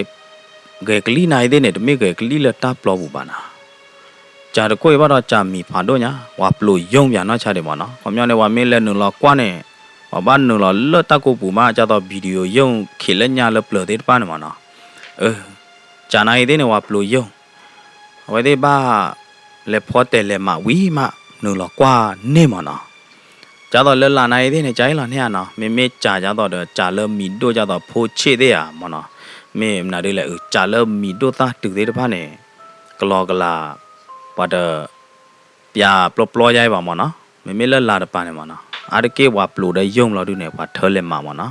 န့ၣ် တမ့ၢ်ဂဲၤကလံၣ်လၢတၢ်ပျီပူၤဘၣ်နီၤ. ကၢ်တခိၣ်အံၤဘၣ်ဒီးကၢ်မံၤဖးဒိၣ်ညါ ပှၤပျိၤယိၢ်ပၠးနီၢ်ဆါဒံးမးနီၤ. ခီပညီန့ၣ် ပှၤမ့ၢ်လဲၤနုာ်လီၤကွၢ်န့ၣ် ပှၤဘၣ်နုာ်လီၤလၢတၢ်ကိးပူၤမး ဒ်သိး video ယိၢ်ခံးလၢညါလၢပျၢၤသ့ၣ်တဖၣ်န့ၣ်မးနီၤ. အၢ ကၢ်နၤအံၤသ့ၣ်န့ၣ် ပှၤပျိၤယိၢ် အဝဲသ့ၣ်ဘၣ် လဲၤဖီတဲာ်လဲၤမးဝံၤမး နုာ်လီၤကွၢ်န့ၢ်မးနီၤ. ဒ်သိးလၢလၢ်နၤအံၤသ့ၣ်န့ၣ် ကၢ်အ့ၣ်လီၤန့ၢ်ဧါနီၤ. မ့မ့ၢ်ကၢ်ဒ်သိးဒီး ကၢ်လၢမံၤဒိၣ်ဒ်သိးဖိဆ့ၣ်သ့ၣ်ဧါမးနီၤ. မ့ၢ်မနုၤဒ်လဲၣ် အုး ကၢ်လၢမံၤဒိၣ်သၣ်တုၤသ့ၣ်တဖၣ်န့ၣ် ကလီကလၤ ပှၤတ ပျးပျီပျီယါအံၤဘၣ်မၢ်နီၤ, မ့မ့ၢ်လၢလၤတပၤန့ၣ်မၢ်နီၤ, အါတက့ၢ်ပှၤပျိးဒီးယိၣ်ဘျီဒုန့ၣ် ပှၤထၢလဲၤမၤမၢ်နီၤ,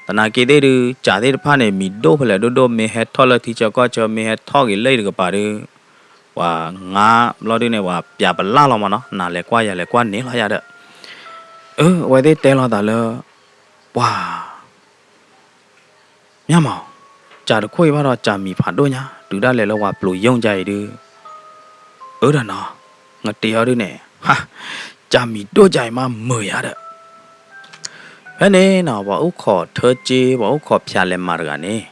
သနာ်က့သ့ၣ်ဒုး ကၢ်သ့ၣ်တဖၣ်န့ၣ် မံၤဒိၣ်ဖဲလဲၣ်ဒိၣ်ဒိၣ် မ့ၢ်ဟဲထီၣ်လၢထံဆၢကီၢ်ဆၢ မ့ၢ်ဟဲထီၣ်က့ၤလၢအံၤတကပၤဒုး ပှၤငါဘျီဒုန့ၣ် ပှၤပျးပလၢ်လီၤမၢ်နီၤ, နၤလဲၤကွၢ်ယၤလဲၤကွၢ်န့ၣ်လီၤယၤဒီး, အၢ အဝဲသ့ၣ်တဲလီၤသးလၢ ပှၤ မၢ်မၢ်, ကၢ်တခိၣ်အံၤဘၣ်ဒီး ကၢ်မံၤဖးဒိၣ်ညါ တုၤဒၣ်လဲာ်လၢပှၤပျိးယိၣ်ကါအံၤဒုး, အၢဒီးနီၤ, နတ့အီၤဒုန့ၣ်, ကၢ်မံၤဒိၣ်ကါအံၤမးမုာ်ယၤဒီး, ဖဲန့ၣ်နီၤ ပှၤအိၣ်ခိးထၢက့ ပှၤအိၣ်ခိးဖၠးလဲၤမၤတဂၤန့ၣ်,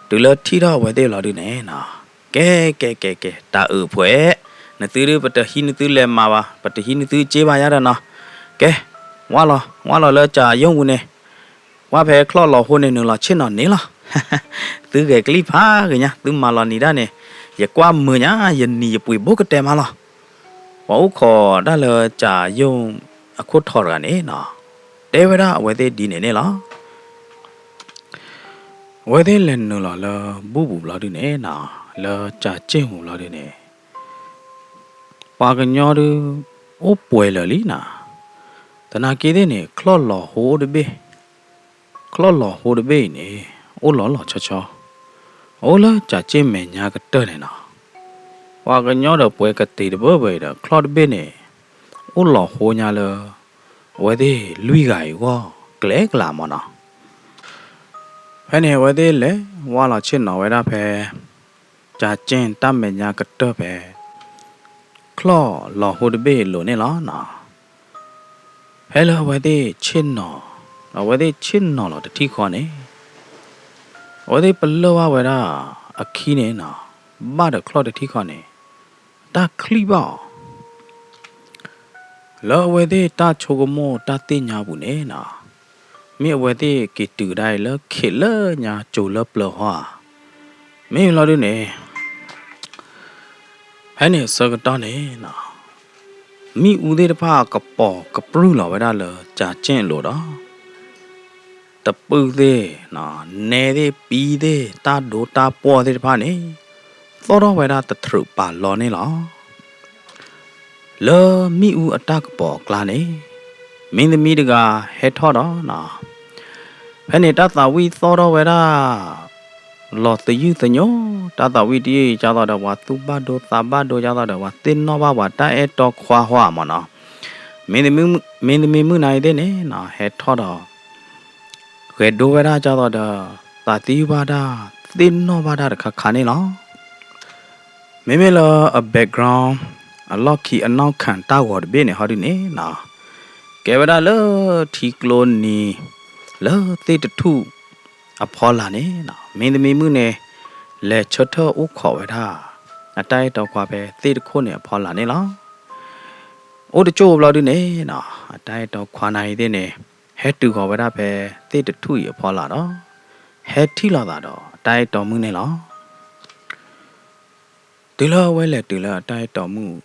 တုၤလၢထံၣ်ထီၣ်အဝဲသ့ၣ်လီၤဒုန့ၣ်နီၤ, ကဲ ကဲ ကဲ ကဲ တၢ်အုးဖှဲး, နသုဒုးပတဟံးနသုလဲၤမၤဘၣ် ပတဟံးနသုက့ဘၣ်ယၤဒီးနီၤ, ကဲ ဝၢ်လီၤ ဝၢ်လီၤလၢကၢ်ယိၣ်ပူၤန့ၣ် ကွၢ်ဖဲချီၣ်လီၤဟိန့ၣ် နုာ်လီၤဆ့ၣ်နီၤန့ၣ်လီၤ. သုဂဲၤကလံၣ်ဖးဂ့ၤညါ သုမၤလီၤနံၤဒၣ်န့ၣ်, ယကွၢ်မုာ်ညါ ယနံၤယပှ့ၤဘိကတဲာ်မးလီၤ. ပှၤအိၣ်ခိးဒၣ်လၢကၢ်ယိၣ်အခိၣ်ထီတဂၤန့ၣ်နီၤ, တဲဝဲဒၣ်အဝဲသ့ၣ်ဒ်န့ၣ်န့ၣ်လီၤ. အဝဲသ့ၣ်လဲၤနုာ်လီၤလၢဘူၣ်ပူၤဘျီဒုန့ၣ်နီၤ, လၢကၢ်က့ၣ်ပူၤဘျီဒုန့ၣ် ပှၤကညီဒုး အိၣ်ပှဲၤလၢာ်လံနီၤ, သနာ်က့သ့ၣ်န့ၣ် ချီၣ်လီၤဟိအိၣ်တဘ့ၣ်, ချီၣ်လီၤဟိတဘ့ၣ်အံၤန့ၣ် အိၣ်လီၤလီၤဆီဆီ, အအိၣ်လၢကၢ်က့ၣ်မဲာ်ညါကတၢၢ်န့ၣ်နီၤ, ပှၤကညီဒီးပှဲၤကတ့ၤတဘၢဘၢအံၤဒီး ချီၣ်တဘ့ၣ်န့ၣ် အိၣ်လီၤဟိညါလၢ အဝဲသ့ၣ်လွံၢ်ဂၤအံၤအဂီၢ် ကျဲကလးမၢ်နီၤ. ဖဲန့ၣ် အဝဲသ့ၣ်လဲၤဝၢ်လီၤဆ့ၣ်နီၤဝဲဒၣ်ဖဲ ကၢ်က့ၣ်တၢ်မဲာ်ညါကတၢၢ်ဖဲ ချီၣ်လီၤဟိတဘ့ၣ်အလိၤန့ၣ်လီၤနီၤ. ဖဲလၢအဝဲသ့ၣ်ဆ့ၣ်နီၤ, အဝဲသ့ၣ်ဆ့ၣ်နီၤလီၤတထံၣ်ဃီန့ၣ်, အဝဲသ့ၣ်ပလၢၢ်ဘၣ်ဝဲဒၣ်အခံန့ၣ်နီၤ, ဘၣ်ဒီးချီၣ်တထံၣ်ဃီန့ၣ် တၢ်ချံၣ်ဘၣ်အီၤ လၢအဝဲသ့ၣ်တၢ်ဆိကမိၣ်တၢ်သ့ၣ်ညါပူၤန့ၣ်နီၤ, မ့ၢ်အဝဲသ့ၣ်က့ၤတုၤဒၣ်အံၤလၢခ့လၢညါကၠိလၢပျၢၤဟီဧါ, မ့ၢ်လီၤဒုန့ၣ် ဖဲန့ၣ်အဆၢကတီၢ်န့ၣ်နီၤ, မ့ၣ်အူသ့ၣ်တဖၣ်ကပိာ်ကပြုၢ်လီၤဝဲဒၣ်လၢကၢ်ကၠ့ၣ်အလိၤဒီး တပုၢ်သ့ၣ်, နဲသ့ၣ် ပံသ့ၣ် တၢ်ဒိတၢ်ပှီၢ်သ့ၣ်တဖၣ်န့ၣ် သီၣ်ထီၣ်ဝဲဒၣ်တထြုးပာ်လီၤန့ၣ်လီၤ. လၢမ့ၣ်အူအတၢ်ကပီၤအကျါန့ၣ် မင်းသမီးတဂၤဟဲထီၣ်ဒီးနီၤ, ဖဲန့ၣ်တၢ်သးဝံၣ်သီၣ်ထီၣ်ဝဲဒၣ် လီၤသယုၢ်သညိ, တၢ်သးဝံၣ်တယုၢ် ဒ်သိးဒီးပှၤသူၣ်ဘၣ်ဒိသးဘၣ်ဒိ ဒ်သိးဒီး ပှၤသ့ၣ်နီၣ်ဘၣ်ပှၤတၢ်အဲၣ်တီခွါဟီမၢ်နီၤ, မင်းသမီးမုၣ်နၤအံၤသ့ၣ်န့ၣ်နီၤ ဟဲထီၣ်ဒီး ဂဲၤဒိဝဲဒၣ်ဒ်သိးဒီး သးသယုၢ်ဘၣ်တၢ် သ့ၣ်နီၣ်ဘၣ်တၢ်တခါခါန့ၣ်လီၤ. မ့မ့ၢ်လၢအ background အလီၢ်ခံအနီၢ်ခံတၢ်ဂီၤတဘ့ၣ်န့ၣ်ဟီဒုန့ၣ်နီၤ, ကဲဝဲဒၣ်လၢထံကျိနံၤ လၢသ့ၣ်တထူၣ်အဖီလာ်န့ၣ်နီၤ, မင်းသမီးမုၣ်န့ၣ် လဲၤဆၢထၢၣ်အိၣ်ခိးဝဲဒၣ် အတၢ်အဲၣ်တီခွါဖဲသ့ၣ်တခိၣ်န့ၣ်အဖီလာ်န့ၣ်လီၤ. အိၣ်တကၠိၢ်ဘျီဒုန့ၣ်နီၤ, အတၢ်အဲၣ်တီခွါနၤအံၤသ့ၣ်န့ၣ် ဟဲတုၤဃီၤဝဲဒၣ်ဖဲသ့ၣ်တထူၣ်အံၤအဖီလာ်ဒီး ဟဲထံၣ်လိာ်သးဒီးအတၢ်အဲၣ်တီမုၣ်န့ၣ်လီၤ. တုၤလၢအဝဲလဲၤတုၤလၢအတၢ်အဲၣ်တီမုၣ်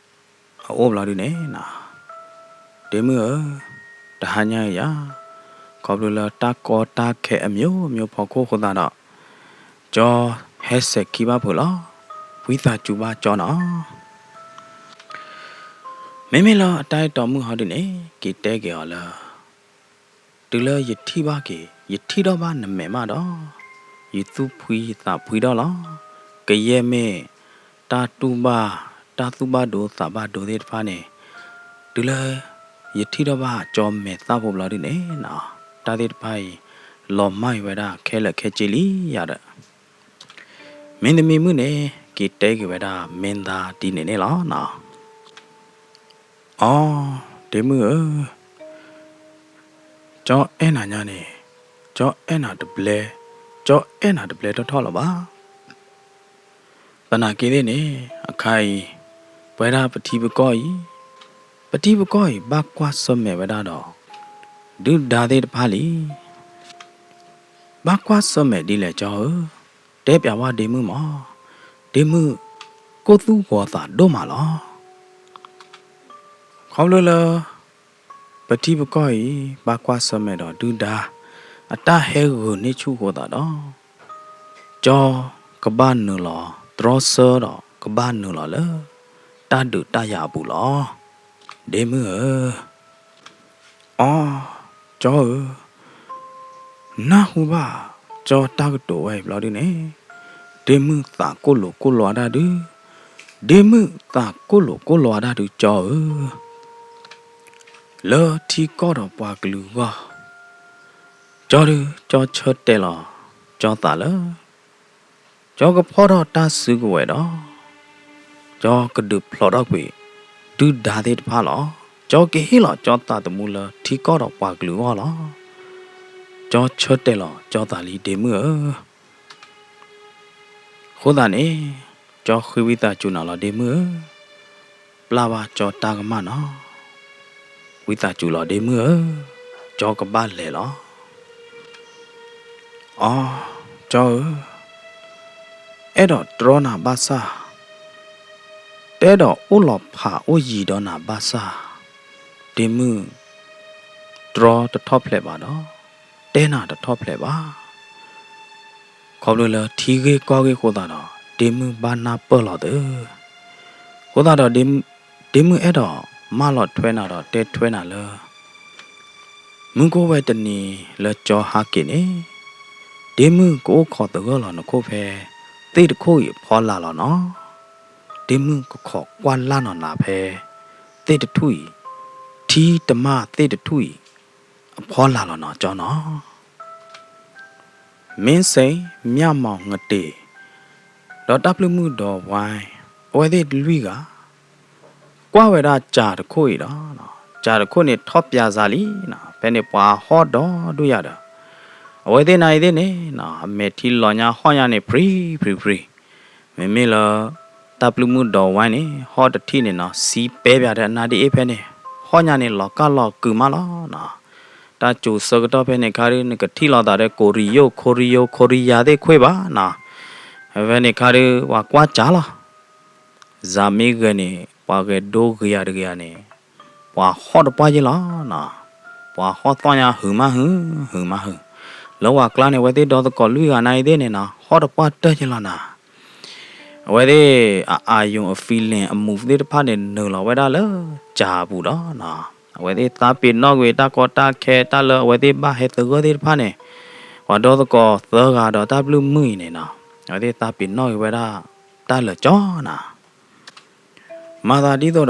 အအိၣ်ဘျီဒုန့ၣ်နီၤ, ဒ့မုၣ်ဧၢ, တဟါညါအံၤယၤ ခီဖျိလၢတၢ်ကီတၢ်ခဲအမျိုးမျိုးဖီခိၣ်အဃိသတးဒီး ကၠီဟဲစဲၤခံဘၣ်ဖုးလီၤ. ဖှံသးစူၤဘၣ်ကၠီနီၤ. မ့မ့ၢ်လၢအတၢ်အဲၣ်တီမုၣ်ဟီဒုန့ၣ် က့ၤတဲက့ၤအီၤလၢ တုၤလၢယထံၣ်ဘၣ်က့ၤ ယထံၣ်ထီၣ်ဘၣ်နမဲာ်မးဒီး ယသူၣ်ဖှံယသးဖှံထီၣ်လီၤ. ကယဲၢ်မ့ၢ်တၢ်တူၢ်ဘၣ် တၢ်သူၣ်ဘၣ်ဒိသးဘၣ်ဒိသ့ၣ်တဖၣ်န့ၣ် တုၤလၢယထံၣ်ထီၣ်ဘၣ်ကၠီမဲာ်သၣ်ဖိဘျီဒုန့ၣ်နီၤ, တၢ်သ့ၣ်တဖၣ်အံၤ လီၤမၢ်အံၤဝဲဒၣ်ခဲလၢာ်ခဲဆ့လံယၤဒီး မင်းသမီးမုၣ်န့ၣ် က့ၤတဲက့ၤဝဲဒၣ်မင်းသားဒ်န့ၣ်န့ၣ်လီၤနီၤ. အိ ဒ့မုၣ်ဧၢ, ကၠီအဲၣ်နၤညါန့ၣ် ကၠီအဲၣ်နၤတဘျဲ, ကၠီအဲၣ်နၤတဘျဲထီၣ်ထီၣ်လၢၤဘၣ်. သနာ်က့သ့ၣ်န့ၣ် အခါအံၤ ပဝဲဒၣ်ပထံပကီၢ်အံၤ, ပထံပကီၢ်အံၤ ဘၣ်ကွၢ်ဆၢၣ်မဲာ်ဝဲဒၣ်ဒီး ဒုၣ်ဒါသ့ၣ်တဖၣ်လံ. ဘၣ်ကွၢ်ဆၢၣ်မဲာ်ဒ်လဲၣ်ကၠီဧၢ, တဲပျးဝဲဒ့မုၣ်မး, ဒ့မုၣ်ကိၢ်သူၣ်ဂီၤသးဒိၣ်မးလီၤ. ခီဖျိလၢ ပထံပကီၢ်အံၤ ဘၣ်ကွၢ်ဆၢၣ်မဲာ်ဒီးဒုၣ်ဒါ အတၢ်ဟဲဂုာ်န့ၢ်ဆူၣ်အဃိသတးဒီး ကၠီ ကၠီကဘၣ်နုာ်လီၤတြီဆၢဒီး ကဘၣ်နုာ်လီၤလၢ တၢ်ဒုးတၢ်ယၤအပူၤလီၤ. ဒ့မုၣ်ဧၢ, အီ, ကၠီဧၢ, နၢ်ဟူဘၣ်ကၠီတၢ်ကတိၤဝဲအံၤဘျီဒုန့ၣ်, ဒ့မုၣ်သးကိၢ်လိာ်ကိၢ်လီၤတၢ်ဒု, ဒ့မုၣ်သးကိၢ်လိာ်ကိၢ်လီၤတၢ်ဒု ကၠီဧၢ, လၢထံကီၢ်ဒီးပှၤကလုာ်အဂီၢ်, ကၠီဒု ကၠီဆၢတဲာ်လီၤကၠီသးလၢ ကၠီကဖီၣ်ထီၣ်တၢ်စုကဝဲၤဒီး ကၠီကဒုးဖျိးထီၣ်ကွံာ် ဒုၣ်ဒါသ့ၣ်တဖၣ်လီၤ. ကၠီကဟ့ၣ်လီၤကၠီသးသမူလၢထံကီၢ်ဒီးပှၤကလုာ်အဂီၢ်လီၤ. ကၠီဆၢတဲာ်လီၤကၠီသးလံ ဒ့မုၣ်ဧၢ. အဃိသတးန့ၣ် ကၠီဃ့ဝံသးစူၤနၤလီၤ ဒ့မုၣ်ဧၢ, ပျၢ်ဘၣ်ကၠီတၢ်ကမၣ်နီၤ, ဝံသးစူၤလီၤ ဒ့မုၣ်ဧၢ, ကၠီကဘၣ်လဲၤလီၤ. အီ, ကၠီဧၢ, အဲၣ်ဒိးတြီနၤဘၣ်ဆၣ်, တအဲၣ်ဒိးအိၣ်လီၤဖးအိၣ်ယံၤဒီးနၤဘၣ်ဆၣ်, ဒ့မုၣ်တြီတထီၣ်ဖျဲးဘၣ်ဒီး တဲနၤတထီၣ်ဖျဲးဘၣ်. ခီဖျိလၢထံဂ့ၢ်ကီၢ်ဂ့ၢ်အဃိသတးဒီး ဒ့မုၣ်ဘၣ်နၢ်ပၢၢ်လီၤသၢ, အဃိသတးဒီး ဒ့မုၣ်အဲၣ်ဒိးမၢလီၤထွဲနၤဒီးတဲထွဲနၤလၢ မုၢ်ကိၢ်ဝဲတနံၤလၢကၠီဟးက့ၤန့ၣ်, ဒ့မုၣ်ကအိၣ်ခိးသဂၢၢ်လီၤနခိၣ်ဖဲ သ့ၣ်တထူၣ်အံၤအဖီလာ်လီၤနီၤ. ဒ့မုၣ်ကခိးကွၢ်လၢ်နီၢ်နၤဖဲ သ့ၣ်တထူၣ်အံၤ, ထံတမၢ်သ့ၣ်တထူၣ်အံၤ အဖီလာ်လီၤနီၤ ကၠီနီၤ. မ့ၢ်စ့ၣ် မျၢ်မီၢ် ငတ့ၢ် ဒီးတၢ်ပျုၢ်မုၣ်ဒီးဝဲ အဝဲသ့ၣ်လွံၢ်ဂၤ ကွၢ်ဝဲဒၣ်ကၠၤတခိၣ်အံၤဒီး ကၠၤတခိၣ်န့ၣ်ထီၣ်ပျးစၤလံနီၤ, ဖဲန့ၣ်ပှၤဟီၣ်ဒီဒူၣ်ယၤဒီး အဝဲသ့ၣ်နၤအံၤသ့ၣ်န့ၣ်နီၤ အမဲာ်ထံလီၤညါဟီၣ်ညါန့ၣ် ဖြံဖြံဖြံ, မ့မ့ၢ်လၢ တၢ်ပျုၢ်မုၣ်ဒီးဝဲန့ၣ် ဟီၣ်တထံၣ်န့ၣ်နီၤ စံပဲပၠးဒီးအနါဒ်အ့ၣ်ဖဲန့ၣ် ဟီၣ်ညါန့ၣ်လီၤကၢ်လီၤကုၤမးလီၤနီၤ. တၢ်စိၤဆၢကတီၢ်ဖဲန့ၣ်ခါဒု နကထံၣ်လိာ်သးဒီး ကိရံယိၣ် ခိရံယိၣ် ခိရံယၤသ့ၣ်ခွ့ၣ်ဘၣ်နီၤ. ဖဲန့ၣ်ခါဒု ပှၤကွၢ်ကၠၤလီၤ. စၤမ့ၢ်ဂဲၤန့ၣ် ပှၤဂဲၤဒိဂ့ၤယၤတဂ့ၤယၤန့ၣ် ပှၤဟီၣ်တပှၢ်ယ့ၢ်လီၤနီၤ. ပှၤဟီၣ်သီၣ်ညါဟုးမးဟုး ဟုးမးဟုး, လၢပှၤကျါန့ၣ် အဝဲသ့ၣ်ဒီသကိးလွံၢ်ဂၤနၤအံၤသ့ၣ်န့ၣ်နီၤ ဟီၣ်တပှၢ်တၢၢ်ယ့ၢ်လီၤနၤ. အဝဲသ့ၣ်အ အၣ်ယိၣ် အ feeling အ move သ့ၣ်တဖၣ်န့ၣ် နုာ်လီၤဝဲဒၣ်လၢကၠၤအပူၤဒီးနီၤ အဝဲသ့ၣ်သးပ့ၤနီၣ်ကွံာ်တၢ်ကီတၢ်ခဲ တၢ်လၢအဝဲသ့ၣ်ဘၣ်ဟဲသဂၢၢ်သ့ၣ်တဖၣ်န့ၣ် ပှၤဒီသကိးသၢဂၤဒီးတၢ်ပျုၢ်မုၣ်အံၤန့ၣ်နီၤ အဝဲသ့ၣ်သးပ့ၤနီၣ်ကွံာ်ဝဲဒၣ် တၢ်လၢာ်ကၠီနၤ. မၤသးဒ်သိးဒီး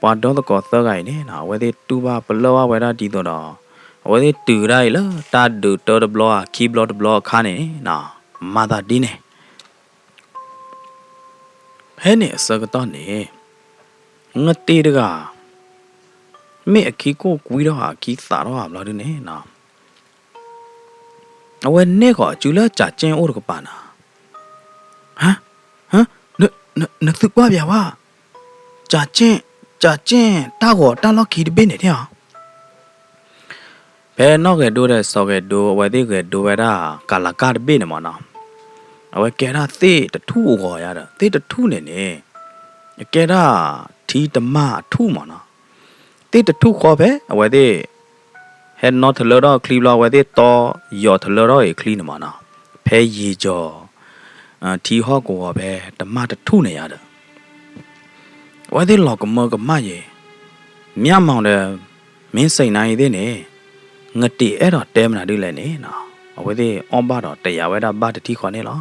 ပှၤဒီသကိးသၢဂၤအံၤန့ၣ်နီၤ အဝဲသ့ၣ်တူၢ်ဘၣ်ပလၢၢ်ဘၣ်ဝဲဒၣ်ဒ်သိးဒီး အဝဲသ့ၣ်တုၤဒၣ်အံၤလၢတၢ်ဒုးတၢတဘျီဧါ ခံဘျီတဘျီအခါန့ၣ်နီၤ မၤသးဒ်န့ၣ် ဖဲန့ၣ်အဆၢကတီၢ်န့ၣ် ငတ့ၢ်တဂၤ မ့ၢ်အခံကိၢ်ကွံထီၣ်ဧါ အခံသးထီၣ်ဧါဘျီဒုန့ၣ်နီၤ အဝဲန့ၢ်ဃီၤအစုလၢကၠၤကၠ့ၣ်အိၣ်တကပၤနၤ, ဟါ, ဟါ, နသုကွၢ်ပၠးဝဲ, ကၠၤကၠ့ၣ်, ကၠၤကၠ့ၣ်တၢ်ဂီၤတၢ်လီၢ်ခံတဘ့ၣ်န့ၣ်န့ၣ်ဧါ. ဖဲနီၢ်ဂဲၤဒိဒီးစီၤဂဲၤဒိ အဝဲသ့ၣ်ဂဲၤဒိဝဲဒၣ် ကလးကၢ်တဘ့ၣ်န့ၣ်မးနီၤ, အဝဲကဲဒၣ်သ့ၣ်တထူၣ်အဂီၤယါဒီး သ့ၣ်တထူၣ်န့ၣ်န့ၣ် အကဲဒၣ်ထံတမၢ်အထူၣ်မးနီၤ. သ့ၣ်တထူၣ်ဃီဖဲ အဝဲသ့ၣ် ဟဲနီၣ်ထလၢထီၣ်အချံဘျီ အဝဲသ့ၣ်တီယီၤထလၢထီၣ်အံၤချံန့ၣ်မးနီၤ, ဖဲယံာ်ကီၤ ထံဟီၣ်ကဝီၤဖဲတမၢ်တထူၣ်န့ၣ်ယါဒီး အဝဲသ့ၣ်လီၤကမၢကမၣ်ယဲၤ, မျၢ်မီၢ်ဒီး မ့ၢ်စ့ၣ်နၤအံၤသ့ၣ်န့ၣ် ငတ့ၢ်အဲၣ်ဒိးတဲမနုၤဒ်လဲၣ်န့ၣ်နီၤ, အဝဲသ့ၣ်အီၣ်ဘၣ်ဒီးတယာ်ဝဲဒၣ်ဘၣ်တထံၣ်ဃီန့ၣ်လီၤ.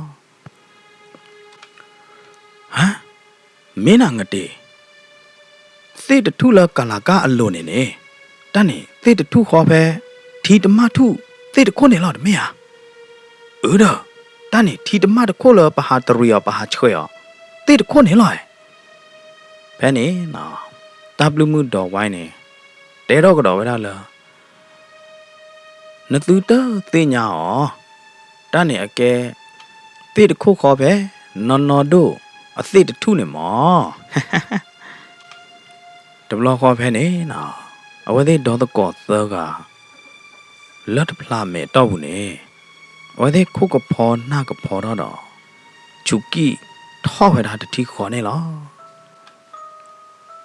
ဟါ, မ့ၢ်နၤငတ့ၢ်, သ့ၣ်တထူၣ်လၢကလးကၢ်အလိၤန့ၣ်န့ၣ်, တၢ်န့ၣ် သ့ၣ်တထူၣ်ဃီဖဲ ထံတမၢ်ထူၣ် သ့ၣ်တခိၣ်န့ၣ်လီၤ တမ့ၢ်ဧါ. အၢဒီး, တၢ်န့ၣ် ထံတမၢ်တခိၣ်လၢပဟးတရံးအီၤ ပဟးဆှဲးအီၤ သ့ၣ်တခိၣ်န့ၣ်လီၤ. ဖဲန့ၣ် တၢ်ဘျုးမုၣ်ဒီးဝါန့ၣ် တဲထီၣ်ကဒီးဝဲဒၣ်လၢ နသုတသ့ၣ်ညါအီၤ, တၢ်န့ၣ်အကဲ သ့ၣ်တခိၣ်ဃီဖဲ နီၢ်နီၢ်ဒိၣ်အသ့ၣ်တထူၣ်န့ၣ်မး. တဘျီဃီဖဲန့ၣ် အဝဲသ့ၣ်ဒီသကိးသၢဂၤ လၢတဖျးမဲာ်တီၢ်ပူၤန့ၣ် အဝဲသ့ၣ်ခိၣ်ကဖီနၢ်ကဖီထီၣ်ဒီး ဆူးကံၣ်ထီၣ်ဝဲဒၣ်တထံၣ်ဃီန့ၣ်လီၤ.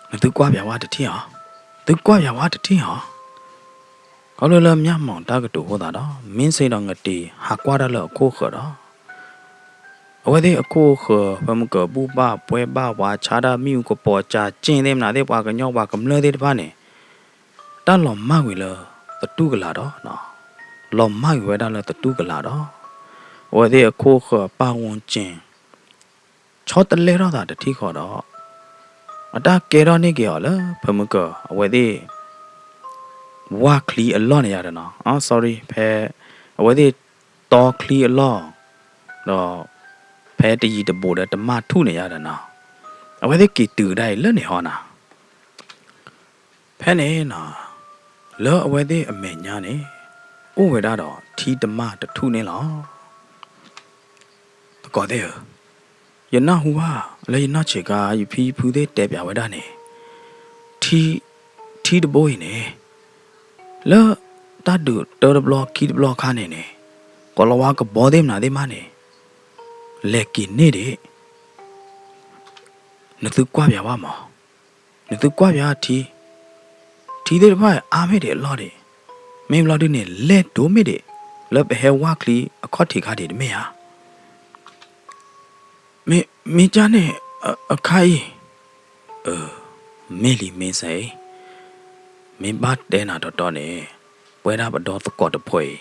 နသုကွၢ်ပၠးဝဲတထံၣ်ဧါ, သုကွၢ်ပၠးဝဲတထံၣ်ဧါ. ခီဖျိလၢမျၢ်မီၢ်တၢ်ကတိၤအဃိသတးဒီး မ့ၢ်စ့ဒီးငတ့ၢ်ဟးကွၢ်တၢ်လၢအခိၣ်ဃၢၤဒီး အဝဲသ့ၣ်အခိၣ်အဃၢၤ ဖဲမုၢ်ကဘူၣ်ဘၣ်ပှဲၤဘၣ်ဝါ ဆါတၢ်မ့ၣ်အူကပီၤ ကၠၤကၠ့ၣ်သ့ၣ်မနုၤသ့ၣ် ပှၤကညီပှၤကမျၢၢ်သ့ၣ်တဖၣ်န့ၣ် တၢ်လီၤမၢ်ကွံာ်လၢသတူၢ်ကလာ်ဒီး လီၤမၢ်ကွံာ်ဝဲဒၣ်လၢသတူၢ်ကလာ်ဒီး အဝဲသ့ၣ်အခိၣ်အဃၢၤအပၢ်ဝူကၠ့ ဆီတလဲထီၣ်သးတထံၣ်ဃီဒီး အတၢ်ကဲထီၣ်န့ၢ်က့ၤအီၤလၢ ဖဲမုၢ်က အဝဲသ့ၣ် ဝၢ်ချံအလီၢ်န့ၣ်ယါဒီးနီၤ, အ sorry ဖဲ အဝဲသ့ၣ်တီချံအလီၢ် ဒီး ဖဲတယံၤတဘူးဒီးတမၢ်ထူၣ်န့ၣ်ယါဒီးနီၤ, အဝဲသ့ၣ်က့ၤတုၤကဒါအံၤလၢန့ၣ်ဟီနီၤ. ဖဲန့ၣ်နီၤ လၢအဝဲသ့ၣ်အမဲာ်ညါန့ၣ် အိၣ်ဝဲဒၣ်ဒီးထံတမၢ်တထူၣ်န့ၣ်လီၤ. သကိးသ့ၣ်ဧၢ, ယနၢ်ဟူဘၣ်လၢယနီၢ်ဆံးခါ ယဖံယဖုသ့ၣ်တဲပၠးဝဲဒၣ်န့ၣ်, ထံ ထံတဘိအံၤန့ၣ် လၢတၢ်ဒုးတၢတဘျီခံတဘျီအခါန့ၣ်န့ၣ် ကိးလီၤဝါကဘီသ့ၣ်မနုၤသ့ၣ်မးန့ၣ် လဲၤက့ၤန့ၢ်ဒံး နသုကွၢ်ပၠးဝဲမး, နသုကွၢ်ပၠးထံ, ထံသ့ၣ်တဖၣ်အါမ့ၢ်ဒံးအလီၢ်ဒံး, မ့ၢ်ဘျီဒုန့ၣ် လဲၢ်ဒိၣ်မ့ၢ်ဒံး လၢပဟဲဝၢ်ချံအခီၣ်ထံးခါဒံးတမ့ၢ်ဧါ. မ့ၢ် မ့ၢ်ကၢ်န့ၣ် အခါအံၤ, အၢ မ့ၢ်လံမ့ၢ်စဲအံၤ, မ့ၢ်ဘၣ်တဲနၤတီတီန့ၣ် ပဝဲဒၣ်ပဒီသကိးတဖုအံၤ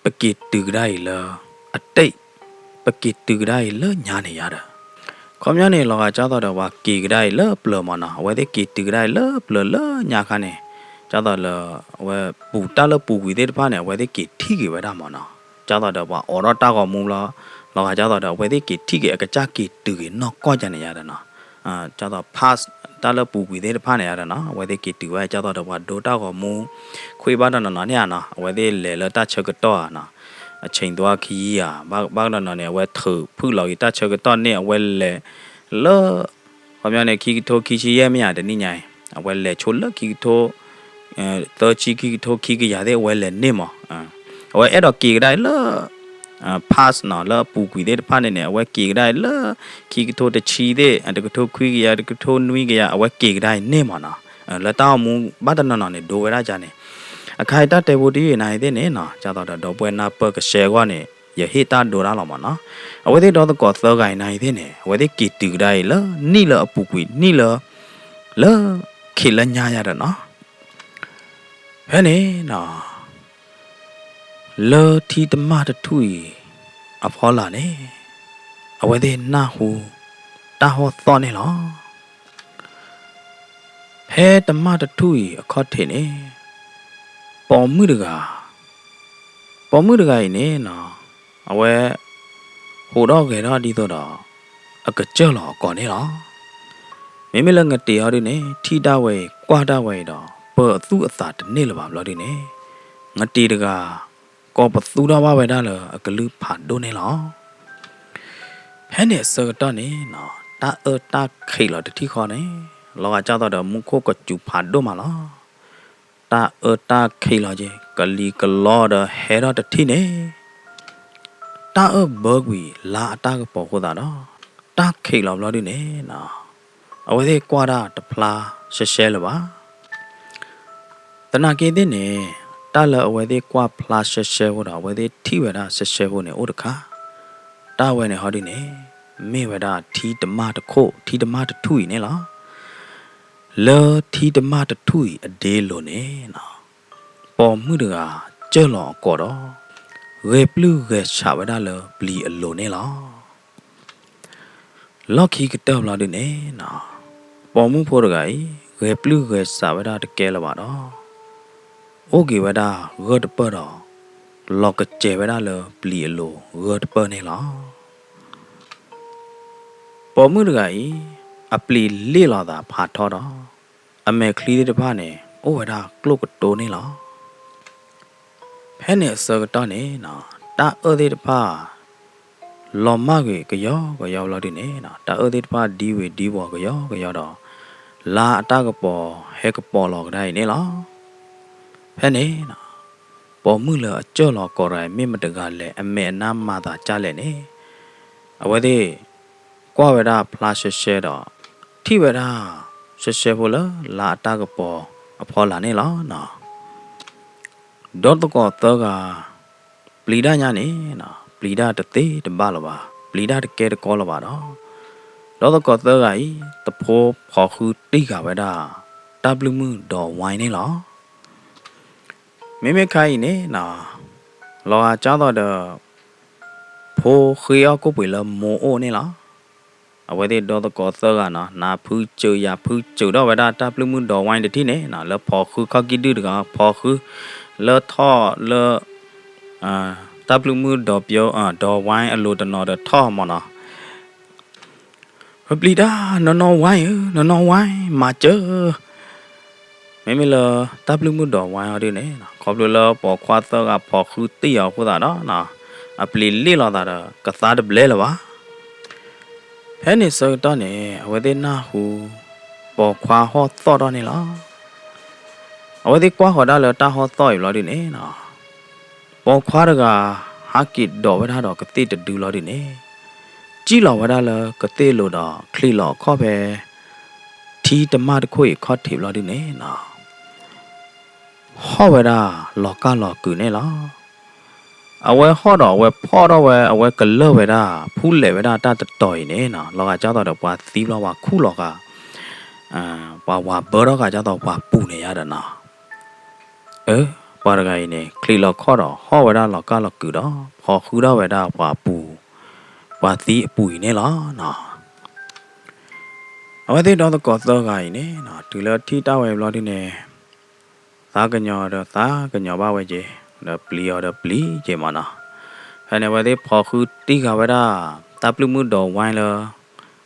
ပက့ၤတုၤကဒါအံၤလၢ အတိတ်, ပက့ၤတုၤကဒါအံၤလၢညါန့ၣ်ယါဒီး, ခီပညီန့ၣ် လီၤဂာ်ကၢ်သိးဒီးပှၤက့ၤကဒါအံၤလၢပျၢၤမးနီၤ, အဝဲသ့ၣ်က့ၤတုၤကဒါအံၤလၢပျၢၤလၢညါခါန့ၣ်, ကၢ်သိးလၢ အဝဲပူၤတၢ်လၢပူၤကွံာ်သ့ၣ်တဖၣ်န့ၣ် အဝဲသ့ၣ်က့ၤထံၣ်က့ၤဝဲဒၣ်မးနီၤ, ကၢ်သိးဒီးပှၤအိးထီၣ်တၢ်ဂီၤမူလီၤ, လီၤဂာ်ကၢ်သိးဒီးအဝဲသ့ၣ်က့ၤထံၣ်က့ၤ အကစၢ်က့ၤတုၤက့ၤနီၢ်ကီၢ်ကၢ်န့ၣ်ယါဒီးနီၤ, ကၢ်သိး past တၢ်လၢပူၤကွံာ်သ့ၣ်တဖၣ်န့ၣ်ယါဒီးနီၤ, အဝဲသ့ၣ်က့ၤတုၤဝဲ ကၢ်သိးဒီးပှၤဒိတၢ်ဂီၤမူ ခွံဘၣ်တနီၤနီၤန့ၣ်ဧါနီၤ, အဝဲသ့ၣ်လဲၤလၢတၢ်ဆၢကတီၢ်ဧါနီၤ, အဆ့ၣ်သွါခံယံၤဧါ, ဘၣ် ဘၣ်တနီၤနီၤန့ၣ် အဝဲထုးဖုၣ်လီၤက့ၤတၢ်ဆၢကတီၢ်န့ၣ် အဝဲလဲၤလၢ ခီပညီန့ၣ် ခံကထိခံဆံယဲၢ်မ့ၢ်ဧါ တနံၣ်ညါအံၤ, အဝဲလဲၤဆိလၢခံကထိ သၢဆံခံကထိခံကယၤသ့ၣ် အဝဲလဲၤန့ၢ်မး, အဝဲအဲၣ်ဒိးက့ၤကဒါအံၤလၢ past နီၤ, လၢအပူၤကွံာ်သ့ၣ်တဖၣ်န့ၣ်န့ၣ် အဝဲက့ၤကဒါအံၤလၢ ခံကထိတဆံသ့ၣ်, တကထိခွံကယၤ, တကထိနွံကယၤ, အဝဲက့ၤကဒါအံၤန့ၢ်မးနီၤ, လၢတၢ်ဂီၤမူဘၣ်တနီၤနီၤန့ၣ် ဒိဝဲဒၣ်ကၢ်န့ၣ်, အခါအံၤတၢ်တဲဖိတယုၢ်အံၤနၤအံၤသ့ၣ်န့ၣ်နီၤ, ကၢ်သိးဒီးဒီပုၢ်ဝဲၢ်နၢ်ပၢၢ်ကရှဲအဂီၢ်န့ၣ် ယဟ့ၣ်တၢ်ဒိတၢ်လီၤမးနီၤ, အဝဲသ့ၣ်ဒီသကိးသၢဂၤအံၤနၤအံၤသ့ၣ်န့ၣ် အဝဲသ့ၣ်က့ၤတုၤကဒါအံၤလၢ နံၣ်လၢအပူၤကွံာ် နံၣ်လၢ လၢခံးလၢညါယါဒီးနီၤ, ဖဲန့ၣ်နီၤ လၢထံတမၢ်တထူၣ်အံၤ အဖီလာ်န့ၣ် အဝဲသ့ၣ်နၢ်ဟူ တၢ်ဟီၣ်သီၣ်န့ၣ်လီၤ. ဖဲတမၢ်တထူၣ်အံၤအခီၣ်ထံးန့ၣ် ပိာ်မုၣ်တဂၤ ပိာ်မုၣ်တဂၤအံၤန့ၣ်နီၤ အဝဲ ဟူးထီၣ်ဂဲၤထီၣ်ဒ်သိးဒီး အကစၢၢ်လီၤအကိာ်န့ၣ်လီၤ. မ့မ့ၢ်လၢငတံၤဟီဒုန့ၣ် ထံၣ်ဒၣ်ဝဲအံၤ ကွၢ်ဒၣ်ဝဲအံၤဒီး ပၢၤအသူၣ်အသးတန့ၢ်လၢၤဘၣ်ဘျီဒုန့ၣ် ငတံၤတဂၤ ကိးပသူထီၣ်ဘၣ်ဝဲဒၣ်လၢအကလုၢ်ဖးဒိၣ်န့ၣ်လီၤ. ဖဲန့ၣ်အဆၢကတီၢ်န့ၣ်နီၤ တၢ်အၢတၢ်ခံးလီၤတထံၣ်ဃီန့ၣ် လီၤဂာ်ကၢ်သိးဒီးမူခိၣ်ကစူၤဖးဒိၣ်မးလီၤ. တၢ်အၢတၢ်ခံးလီၤက့ၤ ကလံၤကလီဒီးဟဲထီၣ်တထံၣ်န့ၣ် တၢ်အၢဘၢကွံာ်လါအတၢ်ကပီၤအဃိသတးဒီး တၢ်ခံးလီၤဘျီဒုန့ၣ်နီၤ အဝဲသ့ၣ်ကွၢ်ဒၣ်တဖျါရှဲရှဲလၢၤဘၣ်. သနာ်က့သ့ၣ်န့ၣ် တၢ်လၢအဝဲသ့ၣ်ကွၢ်ဖျါရှဲရှဲဖိဒီး အဝဲသ့ၣ်ထံၣ်ဝဲဒၣ်ရှဲရှဲဖိန့ၣ်အိၣ်တခါ, တၢ်ဝဲန့ၣ်ဟီဒုန့ၣ် မ့ၢ်ဝဲဒၣ်ထံတမၢ်တခိၣ် ထံတမၢ်တထူၣ်အံၤန့ၣ်လီၤ. လၢထံတမၢ်တထူၣ်အံၤအဒ့အလိၤန့ၣ်နီၤ ပိာ်မုၣ်တဂၤ စၢၢ်လီၤအကိာ်ဒီး ဂဲၤပျုၢ်ဂဲၤဆးဝဲဒၣ်လၢပျံၤအလိၤန့ၣ်လီၤ. လီၢ်ခံကတၢၢ်ဘျီဒုန့ၣ်နီၤ ပိာ်မုၣ်ဖိတဂၤအံၤ ဂဲၤပျုၢ်ဂဲၤဆးဝဲဒၣ်တကဲလၢၤဘၣ်ဒီး အိၣ်က့ၤဝဲဒၣ်ဂၢၢ်တပၢၢ်ဒီး လီၤကစဲၤဝဲဒၣ်လၢပျံၤအလိၤဂၢၢ်တပၢၢ်န့ၣ်လီၤ. ပိာ်မုၣ်တဂၤအံၤ အပျံၤလ့ၣ်လီၤသးဖးထီဒီး အမဲာ်ချံသ့ၣ်တဖၣ်န့ၣ် အိၣ်ဝဲဒၣ်ကျိၣ်ကတိၤန့ၣ်လီၤ. ဖဲန့ၣ်အဆၢကတီၢ်န့ၣ်နီၤ တၢ်အၢသ့ၣ်တဖၣ် လီၤမၢ်ကွံာ်ကယီကယီဘျီဒုန့ၣ်နီၤ တၢ်အၢသ့ၣ်တဖၣ်ဒံဝ့ၤဒံဝီၤကယီကယီဒီး လါအတၢ်ကပီၤဟဲကပီၤလီၤကဒါအံၤန့ၣ်လီၤ. ဖဲန့ၣ်နီၤ ပိာ်မုၣ်လၢအစၢၢ်လီၤကိးတဂၤအံၤ မ့ၢ်မတဂၤလဲၣ် အမဲာ်အနါမၤသးကၢ်လဲၣ်န့ၣ် အဝဲသ့ၣ် ကွၢ်ဝဲဒၣ်ဖျါရှဲရှဲဒီး ထံၣ်ဝဲဒၣ် ရှဲရှဲဖိလၢလါအတၢ်ကပီၤအဖီလာ်န့ၣ်လီၤနီၤ. ဒီသကိးသၢဂၤ ပျံၤတၢ်ညါန့ၣ်နီၤ ပျံၤတၢ်တသ့တဘၣ်လၢၤဘၣ်, ပျံၤ ပျံၤတၢ်တကဲတကီလၢၤဘၣ်ဒီး ဒီသကိးသၢဂၤအံၤ တဖိဖီၣ်ဃုတံၢ်ဃာ်ဝဲဒၣ် တၢ်ပျုၢ်မုၣ်ဒီးဝါန့ၣ်လီၤ. မ့မ့ၢ်ခါအံၤန့ၣ်နီၤ လီၤဂာ်ကၢ်သိးဒီး ဖိဃ့အီၣ်ကိၣ်ပှ့ၤလၢမိၢ်အိၣ်န့ၣ်လီၤ. အဝဲသ့ၣ်ဒီသကိးသၢဂၤနီၤ နၢ်ဖုးစၢၤယၢ်ဖုးစၢၤထီၣ်ဝဲဒၣ် တၢ်ပျုၢ်မုၣ်ဒီးဝါတထံၣ်န့ၣ်နီၤ လၢဖီၣ်ဃုခီၣ်ကံၢ်ဒုၣ်တဂၤ ဖီၣ်ဃုလၢထီၣ်လၢ တၢ်ပျုၢ်မုၣ်ဒီးပၠိ ဒီးဝါအလိၤတနီၤဒီးထီၣ်မၢ်နီၤ ပျံၤတၢ် နီၢ်နီၢ်ဝါဧၢ နီၢ်နီၢ်ဝါ မၤစၢၤ မ့မ့ၢ်လၢတၢ်ပျုၢ်မုၣ်ဒီးဝါအီၤဒုန့ၣ် ခီဖျိလၢပိာ်ခွါသၢဂၤဖီၣ်ဃုတံၢ်အီၤအဃိသတးဒီး အပျံၤလ့ၣ်လိာ်သးဒီး ကသါတဘျဲလၢၤဘၣ်. ဖဲန့ၣ်ဆၢကတီၢ်န့ၣ် အဝဲသ့ၣ်နၢ်ဟူ ပိာ်ခွါဟီၣ်သီၣ်ထီၣ်န့ၣ်လီၤ. အဝဲသ့ၣ်ကွၢ်ဃီၤဒၣ်လၢတၢ်ဟီၣ်သီၣ်အံၤဘျီဒုန့ၣ်နီၤ ပိာ်ခွါတဂၤ ဟးက့ၤဒိးဝဲဒၣ်ဒီးကသ့ၣ်တဒုလီၤဒုန့ၣ် စံၣ်လီၤဝဲဒၣ်လၢကသ့ၣ်လိၤဒီး ချံးလီၤအခီၣ်ဖဲ ထံတမၢ်တခိၣ်အံၤခီၣ်ထံးဘျီဒုန့ၣ်နီၤ ဟီၣ်ဝဲဒၣ်လီၤကၢ်လီၤကုာ်န့ၣ်လီၤ. အဝဲဟီၣ်ဒီးအဝဲဖီၣ်ထီၣ်ဝဲ အဝဲကလၢၢ်ဝဲဒၣ် ဖူလဲးဝဲဒၣ်တၢ်တတီၤအံၤန့ၣ်နီၤ လီၤဂာ်ကၢ်သိးဒီးပှၤသံဘျီပှၤခူၣ်လီၤဃာ် ပှၤဝၤဘၢထီၣ်ဃာ်ကၢ်သိးပှၤပူၤန့ၣ်ယါဒီးနီၤ အၢ ပှၤတဂၤအံၤန့ၣ် ချံးလီၤခီၣ်ဒီး ဟီၣ်ဝဲဒၣ်လီၤကၢ်လီၤကုာ်ဒီး ဖီၣ်ဃုထီၣ်ဝဲဒၣ်ပှၤပူၤ ပှၤသံအပူၤအံၤန့ၣ်လီၤနီၤ. အဝဲသ့ၣ်ဒီသကိးသၢဂၤအံၤန့ၣ်နီၤ တုၤလၢထံၣ်တၢ်ဝဲဘျီဒုန့ၣ် သးကညီၤဒီးသးကညီၤဘၣ်ဝဲက့ၤ ဒီးပျံၤအီၤဒီးပျံၤက့ၤမၢ်နီၤ. ဖဲန့ၣ် အဝဲသ့ၣ်ဖီၣ်ဃုတံၢ်ဃာ်ဝဲဒၣ် တၢ်ပျုၢ်မုၣ်ဒီးဝါလၢ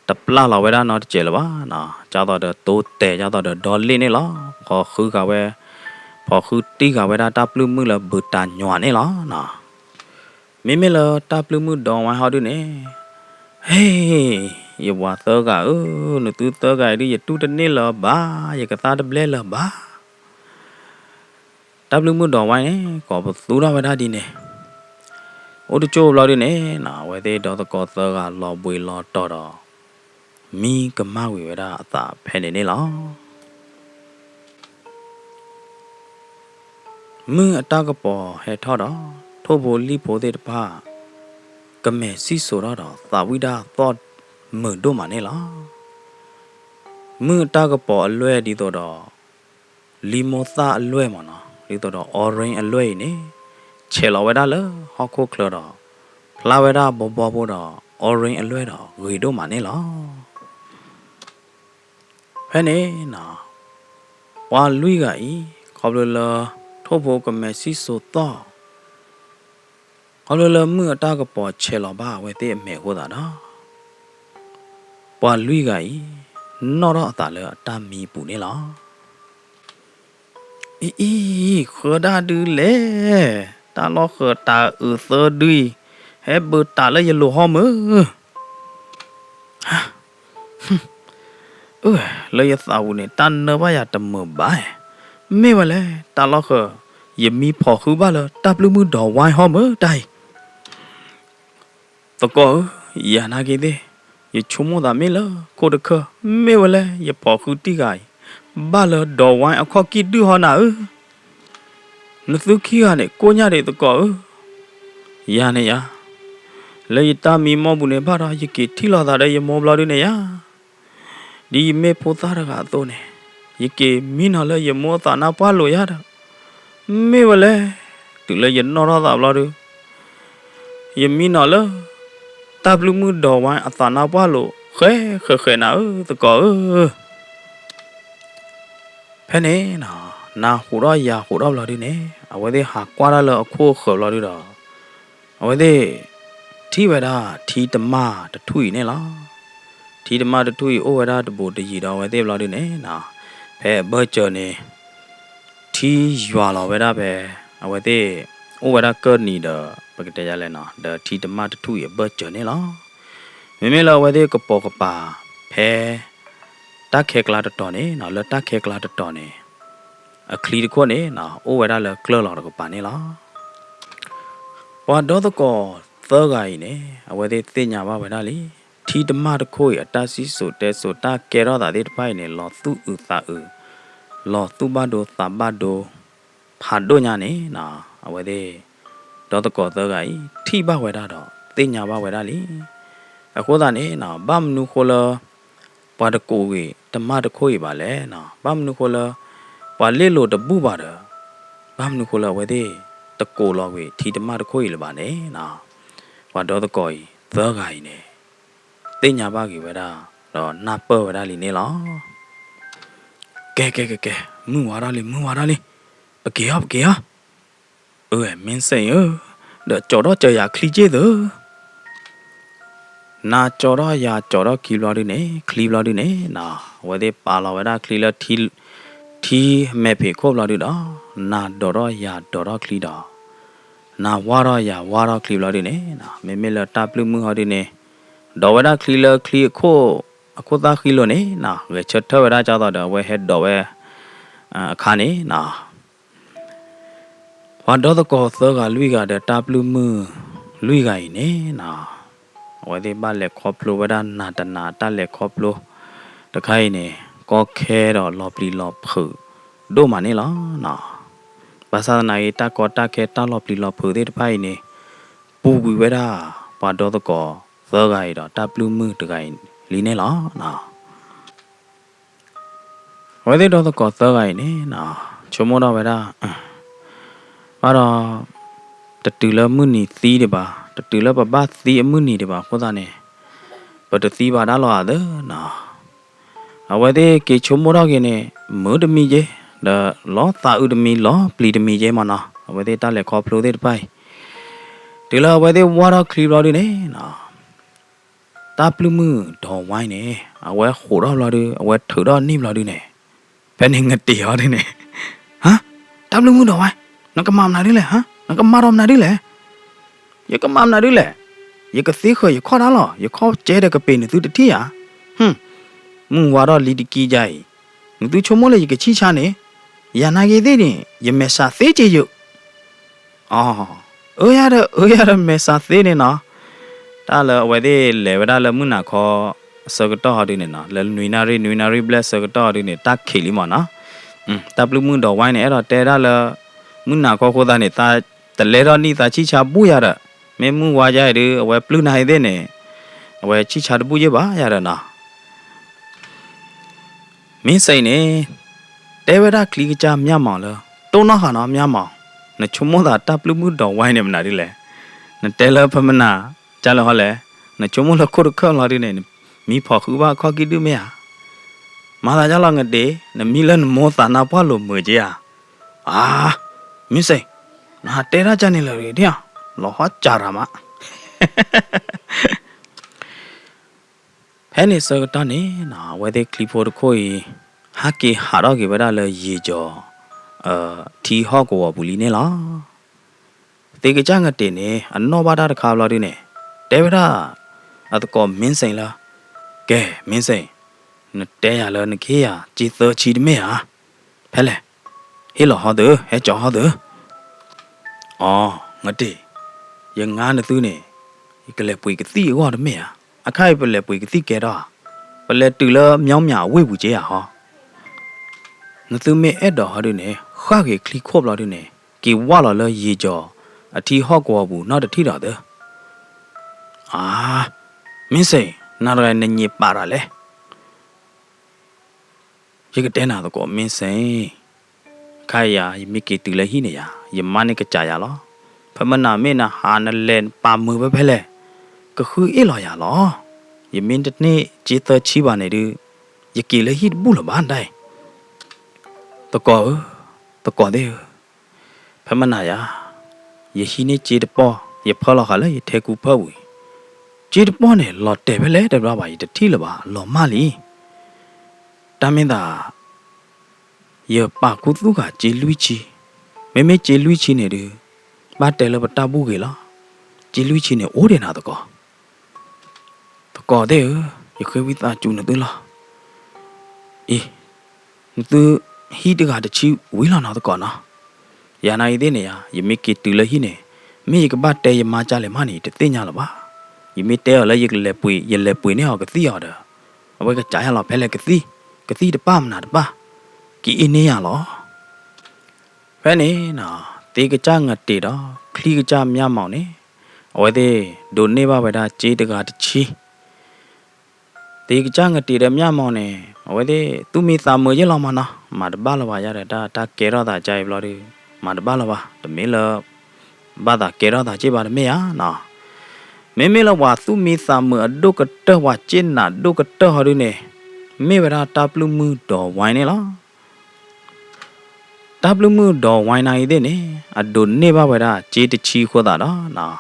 တပျၢ်လီၤဝဲဒၣ်နီတစဲးလၢၤဘၣ်နီၤ. ကၢ်သိးဒီးတိတဲာ် ကၢ်သိးဒီးဒီလ့ၣ်န့ၣ်လီၤ. ဖီၣ်ဃုဃာ်ဝဲ ဖီၣ်ဃုတံၢ်ဃာ်ဝဲဒၣ်တၢ်ပျုၢ်မုၣ်လၢဘုးတၢ်ညီၣ်န့ၣ်လီၤနီၤ. မ့မ့ၢ်လၢတၢ်ပျုၢ်မုၣ်ဒီးဝါဟီဒုန့ၣ် ဟ့ၣ် ယဝၤသၢဂၤဧၢ, နသုသၢဂၤအံၤဒု ယတူၢ်တန့ၢ်လၢၤဘၣ်, ယကသါတဘျဲလၢၤဘၣ်. တၢ်ပျုၢ်မုၣ်ဒီးဝါန့ၣ် ကိးပသူထီၣ်ဝဲဒၣ်ဒ်န့ၣ်, အိၣ်တကၠိဘျီဒုန့ၣ်နီၤ အဝဲသ့ၣ်ဒီသကိးသၢဂၤလီၤဘှံးလီၤတီၤဒီး မံကမၣ်ဝံၤဝဲဒၣ်အသးဖဲန့ၣ်န့ၣ်လီၤ. မုၢ်အတၢ်ကပီၤဟဲထီၣ်ဒီး ထိၣ်ဖိလံၣ်ဖိသ့ၣ်တဖၣ် ကမဲာ်စံၣ်စိၤထီၣ်ဒီး သးဝံၣ်တၢ်သီၣ်မုာ်ဒိၣ်မးန့ၣ်လီၤ. မုၢ်အတၢ်ကပီၤအလွဲၢ်ဒ်သိးဒီး လံမိၢ်သၣ်အလွဲၢ်မၢ်နီၤ, ဒ်သိးဒီး orange အလွဲၢ်အံၤန့ၣ် ဆဲးလီၤဝဲဒၣ်လၢဟီၣ်ခိၣ်ချၢဒီး ဖျါဝဲဒၣ်ဘီဘီဖိဒီး orange အလွဲၢ်ဒီးဂ့ၤဒိၣ်မးန့ၣ်လီၤ. ဖဲန့ၣ်နီၤ ပှၤလွံၢ်ဂၤအံၤ ခီဖျိလၢ ထိၣ်ဖိကမဲာ်စံၣ်စိၤသီၣ် ခီဖျိလၢမုၢ်အတၢ်ကပီၤဆဲးလီၤဘၣ်အဝဲသ့ၣ်အမဲာ်အဃိသတးဒီး ပှၤလွံၢ်ဂၤအံၤ နီၣ်ထီၣ်အသးလၢအတၢ်မံပူၤန့ၣ်လီၤ. အံၤအံၤ ဃၢဒၣ်ဒုလဲၣ်, တၢ်လီၢ်ဃၢၤတၤအုးသၢဒုအံၤ ဟဲဘုးတးလၢယလိၤဟီမၢ်. လၢယသးပူၤန့ၣ် တၢ်နၢဘၣ်ယၤတမုာ်ဘၣ်, မ့ၢ်ဝဲလဲၣ် တၢ်လီၢ်ဃၢၤ ယမံဖီၣ်ဃုဘၣ်လၢတၢ်ပျုၢ်မုၣ်ဒီးဝါဟီမၢ်တၢ်အံၤ. သကိးဧၢ, ယၤနာ်က့သ့ၣ် ယဆိကမိၣ်သးမ့ၢ်လၢခိၣ်တခၢၣ်, မ့ၢ်ဝဲလဲၣ် ယဖီၣ်ဃုတံၢ်ဂၤအံၤ ဘၣ်လၢဒီးဝါအခီၣ်ကံၢ်ဒုၣ်ဟီနၤဧၢ. နသုခံဂၤန့ၣ် ကိၣ်ညါဒံးသကိးဧၢ. ယၤန့ၣ်ယၤ, လၢယတၢ်မံမီၢ်ပူၤန့ၣ်ဘၣ်ဒီး ယက့ၤထံၣ်လိာ်သးဒီးယမိၢ်ဘျီဒုန့ၣ်ယၤ ဒ်ယမ့ၢ်ဖိသၣ်တဂၤအသိးန့ၣ်, ယက့ၤမံနီၤလၢယမိၢ်အသးနါပှၢ်လိာ်ယၤဒီး, မ့ၢ်ဝဲလဲၣ်, တုၤလၢယနီၣ်ထီၣ်သးဘျီဒု, ယမံနီၤလၢ တၢ်ပျုၢ်မုၣ်ဒီးဝါအသးနါပှၢ်လိာ် ဃဲဃဲဃဲနၤဧၢ သကိးဧၢ. ဖဲန့ၣ်နီၤ နၤဟူးထီၣ်ယၤဟူးထီၣ်ဘျီဒုန့ၣ် အဝဲသ့ၣ်ဟးကွၢ်တၢ်လၢအခိၣ်အဃၢၤဘျီဒုဒီး အဝဲသ့ၣ် ထံၣ်ဝဲဒၣ်ထံတမၢ်တထူၣ်အံၤန့ၣ်လီၤ. ထံတမၢ်တထူၣ်အံၤ အိၣ်ဝဲဒၣ်တဘူးတယံၤဒီးအဝဲသ့ၣ်ဘျီဒုန့ၣ်နီၤ, ဖဲအဘၢၣ်စၢၤန့ၣ် ထံယွၤလီၤဝဲဒၣ်ဖဲ အဝဲသ့ၣ် အိၣ်ဝဲဒၣ်ကၢၢ်နံၤဒီး ပကတဲယလဲၣ်နီၤ ဒီးထံတမၢ်တထူၣ်အံၤအဘၢၣ်စၢၤန့ၣ်လီၤ. မ့မ့ၢ်လၢအဝဲသ့ၣ်ကပိာ်ကပၤ ဖဲ တၢ်ခဲကျါတတီၤန့ၣ်နီၤ လၢတၢ်ခဲကျါတတီၤန့ၣ် အချံတခိၣ်န့ၣ်နီၤ အိၣ်ဝဲဒၣ်လၢကျၢၢ်လီၤတကပၤန့ၣ်လီၤ. ပှၤဒီသကိးသၢဂၤအံၤန့ၣ် အဝဲသ့ၣ်သ့ၣ်ညါဘၣ်ဝဲဒၣ်လံ, ထံတမၢ်တခိၣ်အံၤ အတၢ်စံၣ်စိၤတဲစိၤတၢ်ကဲထီၣ်သးသ့ၣ်တဖၣ်အံၤန့ၣ် လီၤသူၣ်အုးသးအုး, လီၤသူၣ်ဘၣ်ဒိသးဘၣ်ဒိ ဖးဒိၣ်ညါန့ၣ်နီၤ အဝဲသ့ၣ် ဒီသကိးသၢဂၤအံၤ ထံၣ်ဘၣ်ဝဲဒၣ်ဒီး သ့ၣ်ညါဘၣ်ဝဲဒၣ်လံ. အဃိသတးန့ၣ်နီၤ ဘၣ်မနုၤဃိလၢ ပှၤတကိးကွံာ်တမၢ်တခိၣ်အံၤဘၣ်လဲၣ်နီၤ, ဘၣ်မနုၤဃိလၢ ပှၤလ့လိာ်တဘူၣ်ဘၣ်ဒီး ဘၣ်မနုၤဃိလၢအဝဲသ့ၣ်တကိးလီၤကွံာ်ထံတမၢ်တခိၣ်အံၤလၢၤဘၣ်န့ၣ်နီၤ, ပှၤဒီသကိးအံၤသၢဂၤအံၤန့ၣ် သ့ၣ်ညါဘၣ်က့ၤဝဲဒၣ် ဒီးနၢ်ပၢၢ်ဝဲဒၣ်လံန့ၣ်လီၤ. ကဲ ကဲ ကဲ ကဲ မုၢ်ဝါထီၣ်လံ မုၢ်ဝါထီၣ်လံ, ပက့ၤအီၤ ပက့ၤအီၤ, အၢ မ့ၢ်စ့ၣ်အၢ, ဒီးကၠီၤထီၣ်စၢၤယၤချံက့ၢ်သု, နၤကၠီၤထီၣ်ယၤကၠီၤထီၣ်ချံဘျီဒုန့ၣ် ချံဘျီဒုန့ၣ်နီၤ, အဝဲသ့ၣ်ပာ်လီၤဝဲဒၣ်ချံလၢ ထံမဲာ်ဖံးခိၣ်ဘျီဒုဒီး နၤဒိးထီၣ်ယၤဒိးထီၣ်ချံဒီး နၤဝါထီၣ်ယၤဝါထီၣ်ချံဘျီဒုန့ၣ်နီၤ, မ့မ့ၢ်လၢတၢ်ပျုၢ်မုၢ်ဟီဒုန့ၣ် ဒိးဝဲဒၣ်ချံလၢချံအခိၣ် အခိၣ်သၣ်ဃံလိၤန့ၣ်နီၤ, ဂဲၤဆၢထၢၣ်ဝဲဒၣ်ကၢ်သိးဒီး အဝဲဟဲဒိးဝဲ အခါန့ၣ်နီၤ ပှၤဒီသကိးသၢဂၤလွံၢ်ဂၤဒီးတၢ်ပျုၢ်မုၢ်လွံၢ်ဂၤအံၤန့ၣ်နီၤ, အဝဲသ့ၣ်ဘၣ်လဲၤခီဖျိဝဲဒၣ်နၤတနၤတၢ်လဲၤခီဖျိတခါအံၤန့ၣ် ကီခဲဒီးလီၤပျံၤလီၤဖုးဒိၣ်မးန့ၣ်လီၤနီၤ. ဘၣ်ဆၣ်သနာ်က့ တၢ်ကီတၢ်ခဲတၢ်လီၤပျံၤလီၤဖုးသ့ၣ်တဖၣ်အံၤန့ၣ် ပူၤကွံာ်ဝဲဒၣ် ပှၤဒီသကိးသၢဂၤအံၤဒီးတၢ်ပျုၢ်မုၢ်တဂၤအံၤလံန့ၣ်လီၤနီၤ. အဝဲသ့ၣ်ဒီသကိးသၢဂၤအံၤန့ၣ်နီၤ ဆိကမိၣ်ထီၣ်ဝဲဒၣ် ဘၣ်ဒီး တတုၤလၢမုၢ်နံၤသံဒံးဘၣ်, တတုၤလၢပဘၣ်သံအမုၢ်နံၤဒံးဘၣ်အဃိသတးန့ၣ် ပတသံဘၣ်ဒၣ်လီၤဧါသၢနီၤ. အဝဲသ့ၣ်က့ၤဆိကမိၣ်ထီၣ်က့ၤန့ၣ် မုာ်တမံၤက့ၤ, ဒီးလီၤသးအုးတမံၤ လီၤပျံၤတမံၤက့ၤမ့ၢ်နီၤ, အဝဲသ့ၣ်တၢ်လဲၤခီဖျိသ့ၣ်တဖၣ်အံၤ တုၤလၢအဝဲသ့ၣ်ဝါထီၣ်ချံဘျီဒုန့ၣ်နီၤ တၢ်ပျုၢ်မုၢ်ဒီးဝါန့ၣ် အဝဲဟိးထီၣ်ဘျီဒု အဝဲထုးထီၣ်န့ၢ်ဘျီဒုန့ၣ် ဖဲန့ၣ်နတဲအီၤဒ်န့ၣ်, ဟါ, တၢ်ပျုၢ်မုၢ်ဒီးဝါ, နကမၤမနုၤဒ်လဲၣ်, ဟါ, နကမၤဒီးမနုၤဒ်လဲၣ်, ယကမၤမနုၤဒ်လဲၣ်, ယကသ့ဃၢၤယခီၣ်တၢ်လီၤ, ယခီၣ်ကဲဒီးကပ့ၤနသုတထံၣ်ဧါ, ဟူ, မုၢ်ဝါထီၣ်လံတကံကါအံၤ, နသုဆိကမိၣ်လၢယကဆံၣ်ဆါန့ၣ်, ယၤနာ်က့ၤသ့ၣ်န့ၣ် ယမဲာ်ဆှးသ့က့ၤယုာ် အၢယၤဒီး အၢယၤဒီး မဲာ်ဆှးသ့န့ၣ်နီၤ, တၢ်လၢအဝဲသ့ၣ်လဲၤဝဲဒၣ်လၢမုၢ်နၤခီအဆၢကတီၢ်ဟီဒုန့ၣ်နီၤ, လၢနွံနၣ်ရံၣ် နွံနၣ်ရံၣ်ဘျဲၣ်အဆၢကတီၢ်ဟီဒုန့ၣ် တၢ်ခံးလံမ့ၢ်နီၤ, တၢ်ပျုၢ်မုၢ်ဒီးဝါန့ၣ် အဲၣ်ဒိးတဲဒၣ်လၢ မုၢ်နၤခီအဃိသတးန့ၣ် တလဲထီၣ်နံၣ်သးဆံၣ်ဆါဘူၣ်ယၤဒီး, မ့ၢ်မုၢ်ဝါယါအံၤဒု အဝဲပျုၢ်နၤအံၤသ့ၣ်န့ၣ်, အဝဲဆံၣ်ဆါတဘူၣ်ယဲၢ်ဘၣ်ယၤဒီးနီၤ မ့ၢ်စ့ၢ်န့ၣ်, တဲဝဲဒၣ်ချံကစၢ်မၠၢ်မီၤလၢ တိၢ်နီၣ်ဃာ်နီၤမၠၢ်မီၤ, နဆိကမိၣ်သးတၢ်ပျုၢ်မုၢ်ဒီးဝါန့ၣ်မနုၤဒ်လဲၣ်, နတဲလၢဖဲမနၤ, ကၢ်လၢဟီလဲၣ်, နဆိကမိၣ်လၢခိၣ်တခၢၣ်လီၤဒုန့ၣ်, မံဖီၣ်ဃုဘၣ်ခီၣ်ကံၣ်ဒုမ့ၢ်ဧါ, မၤသးဒ်လီၤနဒ့, နမံလၢနမိၢ်သးနါပှၢ်လိာ်မုာ်က့ဧါ, အါ, မ့ၢ်စ့ၢ်, နတဲဒၣ်ကၢ်န့ၣ်လၢာ်ဒ်ဧါ, လီၤဟီၣ်ကၢ်ရၤမး ဖဲန့ၣ်ဆၢကတီၢ်န့ၣ်နီၤ အဝဲသ့ၣ်ချံဖိတခိၣ်အံၤ ဟဲက့ၤဟးထီၣ်က့ၤဝဲဒၣ်လၢယံာ်ကီၤ ထံဟီၣ်ကဝီၤပူၤလံန့ၣ်လီၤ. သ့ကစၢ်ငတဲာ်န့ၣ် အနီၣ်ဘၣ်တၢ်တခါဘျီဒုန့ၣ် တဲဝဲဒၣ် အသကိးမ့ၢ်စ့ၢ်လၢ ကဲ မ့ၢ်စ့ၢ်, နတဲယၤလၢနကဟ့ၣ်ယၤ က့သၢဆံတမ့ၢ်ဧါ. ဖဲလဲၣ်, ဟ့ၣ်လီၤဟီသု, ဟဲကၠီၤဟီသု. အိ, ငတဲာ်, ယငါနသုန့ၣ် ယကလဲၤပှ့ၤကသံၣ်အဂီၢ်တမ့ၢ်ဧါ. အခါအံၤပလဲၤပှ့ၤကသံၣ်ကဲထီၣ်ဧါ. ပလဲၤတုၤလၢ မျီးမျး အဝ့ၢ်ပူၤက့ဧါဟီ. နသုမ့ၢ်အဲၣ်ဒိးဟီဒုန့ၣ် ဃၣ်က့ၤချံခိၣ်ဘျီဒုန့ၣ် က့ၤဝၢ်လီၤလၢယံာ်ကီၤ အထံဟီၣ်ကဝီၤပူၤနီတထံၣ်ဒီးသု. အါ, မ့ၢ်စ့ၢ်, နၤတဂၤနညံးပာ်တၢ်လဲၣ်. ယကတဲနၤသကိးမ့ၢ်စ့ၢ်, ခါအံၤယၤ ယမ့ၢ်က့ၤတုၤလၢဟံၣ်န့ၣ်ယၤ ယမါန့ၣ်ကစၢ်ယၤလီၤ. ဖဲမနၤမ့ၢ်နဟးနလဲၤပာ်မုာ်ဖဲဖဲလဲၣ်, ကဃုအ့ၣ်လီၤယၤလီၤ. ယမ့ၢ်တန့ၢ်က့သၢဆံဘၣ်န့ၣ်ဒုး ယက့ၤလၢဟံၣ်တဘူၣ်လၢၤဘၣ်ဒၣ်အံၤ. သကိးဧၢ, သကိးသ့ၣ်ဧၢ, ဖဲမနၤယၤ, ယဟံးန့ၢ်က့တပီၢ် ယဖၢလီၤဃာ်လၢယထဲကူဖၢပူၤအံၤ, က့တပီၢ်န့ၣ် လီၤတဲာ်ဖဲလဲၣ်တဘျီဘၣ် ယတထံၣ်လၢၤဘၣ် လီၤမၢ်လံ. တၢ်မ့ၢ်သး ယပာ်ခူသူၣ်ဃာ်က့လွံၢ်ဆံ, မ့မ့ၢ်က့လွံၢ်ဆံန့ၣ်ဒုး ဘၣ်တဲလၢပတၢ်ဘူၣ်ဂ့ၤလီၤ. က့လွံၢ်ဆံန့ၣ် အိၣ်ဒံးနၤသကိး သကိးသ့ၣ်ဧၢ, ယဃ့ဝံသးစူၤနသုလီၤ. အံၤ, နသုဟံးတဂၤတဆံဝံၤလီၤနီၤသကိးနီၤ. ယၤနာ်အံၤသ့ၣ်န့ၣ်ယၤ, ယမ့ၢ်က့ၤတုၤလၢဟံၣ်န့ၣ်, မ့ၢ်ယကဘၣ်တဲယမါကၢ်လဲၣ်မးန့ၣ် ယတသ့ၣ်ညါလၢၤဘၣ်. ယမ့ၢ်တဲအီၤလၢယကလဲၤပှ့ၤ, ယလဲၤပှ့ၤန့ၢ်အီၤကသံၣ်အီၤဒီး, အဝဲကစၢ်ယၤလီၤဖဲလဲၣ်ကသံၣ်, ကသံၣ်တပၢ်မနုၤတပၢ်, ကအ့န့ၢ်ယၤလီၤ. ဖဲန့ၣ်နီၤ, သ့ကစၢ်ငတဲာ်ဒီး ချံကစၢ်မၠၢ်မီၤန့ၣ်, အဝဲသ့ၣ်ဒိးန့ၢ်ဘၣ်ဝဲဒၣ်က့တဂၤတဆံ ဒ်ကစၢ်ငတံၤဒီးမၠၣ်မီၤန့ၣ် အဝဲသ့ၣ်သူၣ်မံသးမုာ်ယ့ၢ်လီၤမးနီၤ, မၤတဘၣ်လၢၤဘၣ်ယၤဒီး တၢ် တၢ်ကဲထီၣ်သးကါအံၤဘျီဒီး မၤတဘၣ်လၢၤဘၣ်, တမ့ၢ်လၢ ဘၣ်သးကဲထီၣ်သးစ့ၢ်ဘၣ်တမ့ၢ်ဧါနီၤ. မ့မ့ၢ်လၢပှၤသူၣ်မံသးမုာ်အဒိၣ်ကတၢၢ် ပှၤစ့ၣ်နၤဒိၣ်ကတၢၢ်ဟီဒုန့ၣ် မ့ၢ်ဝဲဒၣ်တၢ်ပျုၢ်မုၢ်ဒီဝဲန့ၣ်လီၤ. တၢ်ပျုၢ်မုၢ်ဒီဝဲနၤအံၤသ့ၣ်န့ၣ် အဒိးန့ၢ်ဘၣ်ဝဲဒၣ်စ့တဆံအဃိသတးဒီး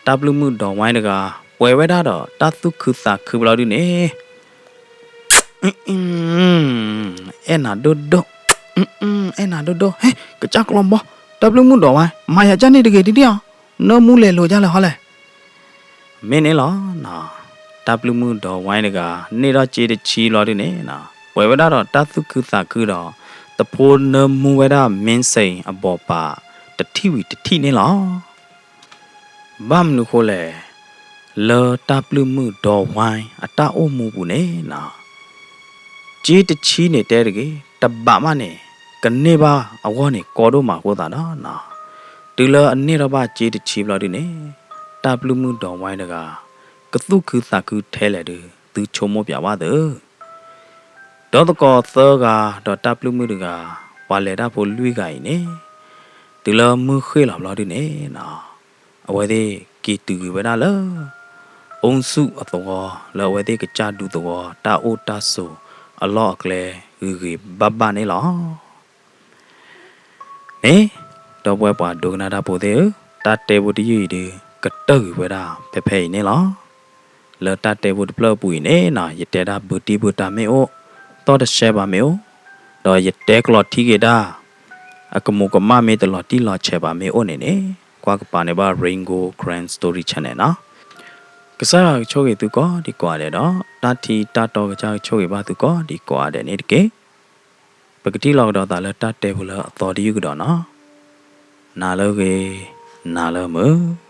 တၢ်ပျုၢ်မုၢ်ဒီဝဲတဂၤ ပှဲၤဝဲဒၣ်ဒီးတၢ်သူၣ်ခုသးခုဘျီဒုန့ၣ် အဲၣ်နၤဒိၣ်ဒိၣ်, အဲၣ်နၤဒိၣ်ဒိၣ်, ဟ့ ကစၢ်ကျီဘီ, တၢ်ပျုၢ်မုၢ်ဒီဝဲ မၤယၤကၢ်န့ၣ်တဂ့ၤဒ်န့ၣ်အီၤ, နၢမူလဲၤလိာ်ကၢ်လဲၣ်ဟီလဲၣ် မ့ၢ်န့ၣ်လီၤ. တၢ်ပျုၢ်မုၢ်ဒီဝဲတဂၤ န့ၢ်ထီၣ်စ့တဆံဘျီဒုန့ၣ် ပှဲၤဝဲဒၣ်ဒီးတၢ်သူၣ်ခုသးခုဒီး သဖိနၢမူဝဲဒၣ် မ့ၢ်စ့ၣ်အဘီၣ်ပၤ တထံၣ်ဝံၤတထံၣ်န့ၣ်လီၤ. ဘၣ်မနုၤဃိလဲၣ်, လၢတၢ်ပျုၢ်မုၢ်ဒီဝဲအတၢ်အိၣ်မူပူၤန့ၣ် စ့တဆံန့ၣ်တဲတဂ့ၤ, တဘးမးန့ၣ် ကန့ၢ်ဘၣ်အဂီၢ်န့ၣ်ကီဒိၣ်မးအဃိသတးဒီး တုၤလၢအန့ၢ်ထီၣ်ဘၣ်စ့တဆံဘျီဒုန့ၣ် တၢ်ပျုၢ်မုၢ်ဒီဝဲတဂၤ ကသူၣ်ခုသးခုထဲလဲၣ်ဒု သုဆိကမိၣ်ပၠးဘၣ်သု ဒီသကိးသၢဂၤဒီးတၢ်ပျုၢ်မုၢ်တဂၤ ပှၤလဲၤတၢ်ဖိလွံၢ်ဂၤအံၤန့ၣ် တုၤလၢမုၢ်ဃ့ၢ်လီၤဘျီဒုန့ၣ် အဝဲသ့ၣ်က့ၤတုၤဂ့ၤဝဲဒၣ်လၢ အူဆူၣ်အသဝီ လၢအဝဲသ့ၣ်ကစၢ်ဒူသဝီ တၢ်အိၣ်တၢ်ဆိးအလီၢ်အကျဲ ဂ့ၤဂ့ၤဘၣ်ဘၣ်န့ၣ်လီၤ. န့ၣ် ဒီပုၢ်ဝဲၢ်ပှၤဒိကနၣ်တၢ်ဖိသ့ၣ်ဧၢ, တၢ်တဲဖိတယုၢ်အံၤဒု ကတၢၢ်ကွံာ်ဝဲဒၣ်ဖဲဖဲအံၤန့ၣ်လီၤ. လၢတၢ်တဲဖိတဖျၢၣ်အပူၤအံၤန့ၣ်နီၤ ယတဲဒၣ်ဘုတံၢ်ဘုတၢ်မ့ၢ်အိၣ်, သီၣ်တရှဲဘၣ်မ့ၢ်အိၣ်, ဒီးယတဲကျိာ်ထံက့ၤဒၣ် အကမူးကမၣ်မ့ၢ်တလီၤတံၢ်လီၤဆဲးဘၣ်မ့ၢ်အိၣ်န့ၣ်န့ၣ် ကွၢ်ကပၤန့ၢ်ဘၣ် Rain Gold Karen Story Channel နီၤ. ကစၢ်ယွၤကဆိၣ်ဂ့ၤသုကိးဒံကိးဂၤဒဲးဒီး တၢ်ထံၣ်တၢ်တီကစၢ်ကဆိၣ်ဂ့ၤဘၣ်သုကိးဒံကိးဂၤဒဲးန့ၣ်တက့ၢ်. ပကထံၣ်လိာ်ကဒီးသးလၢတၢ်တဲဖိလၢအသီတယုၢ်ကဒီးနီၤ. နၤလၢအဂ့ၤ, နၤလၢအမုာ်.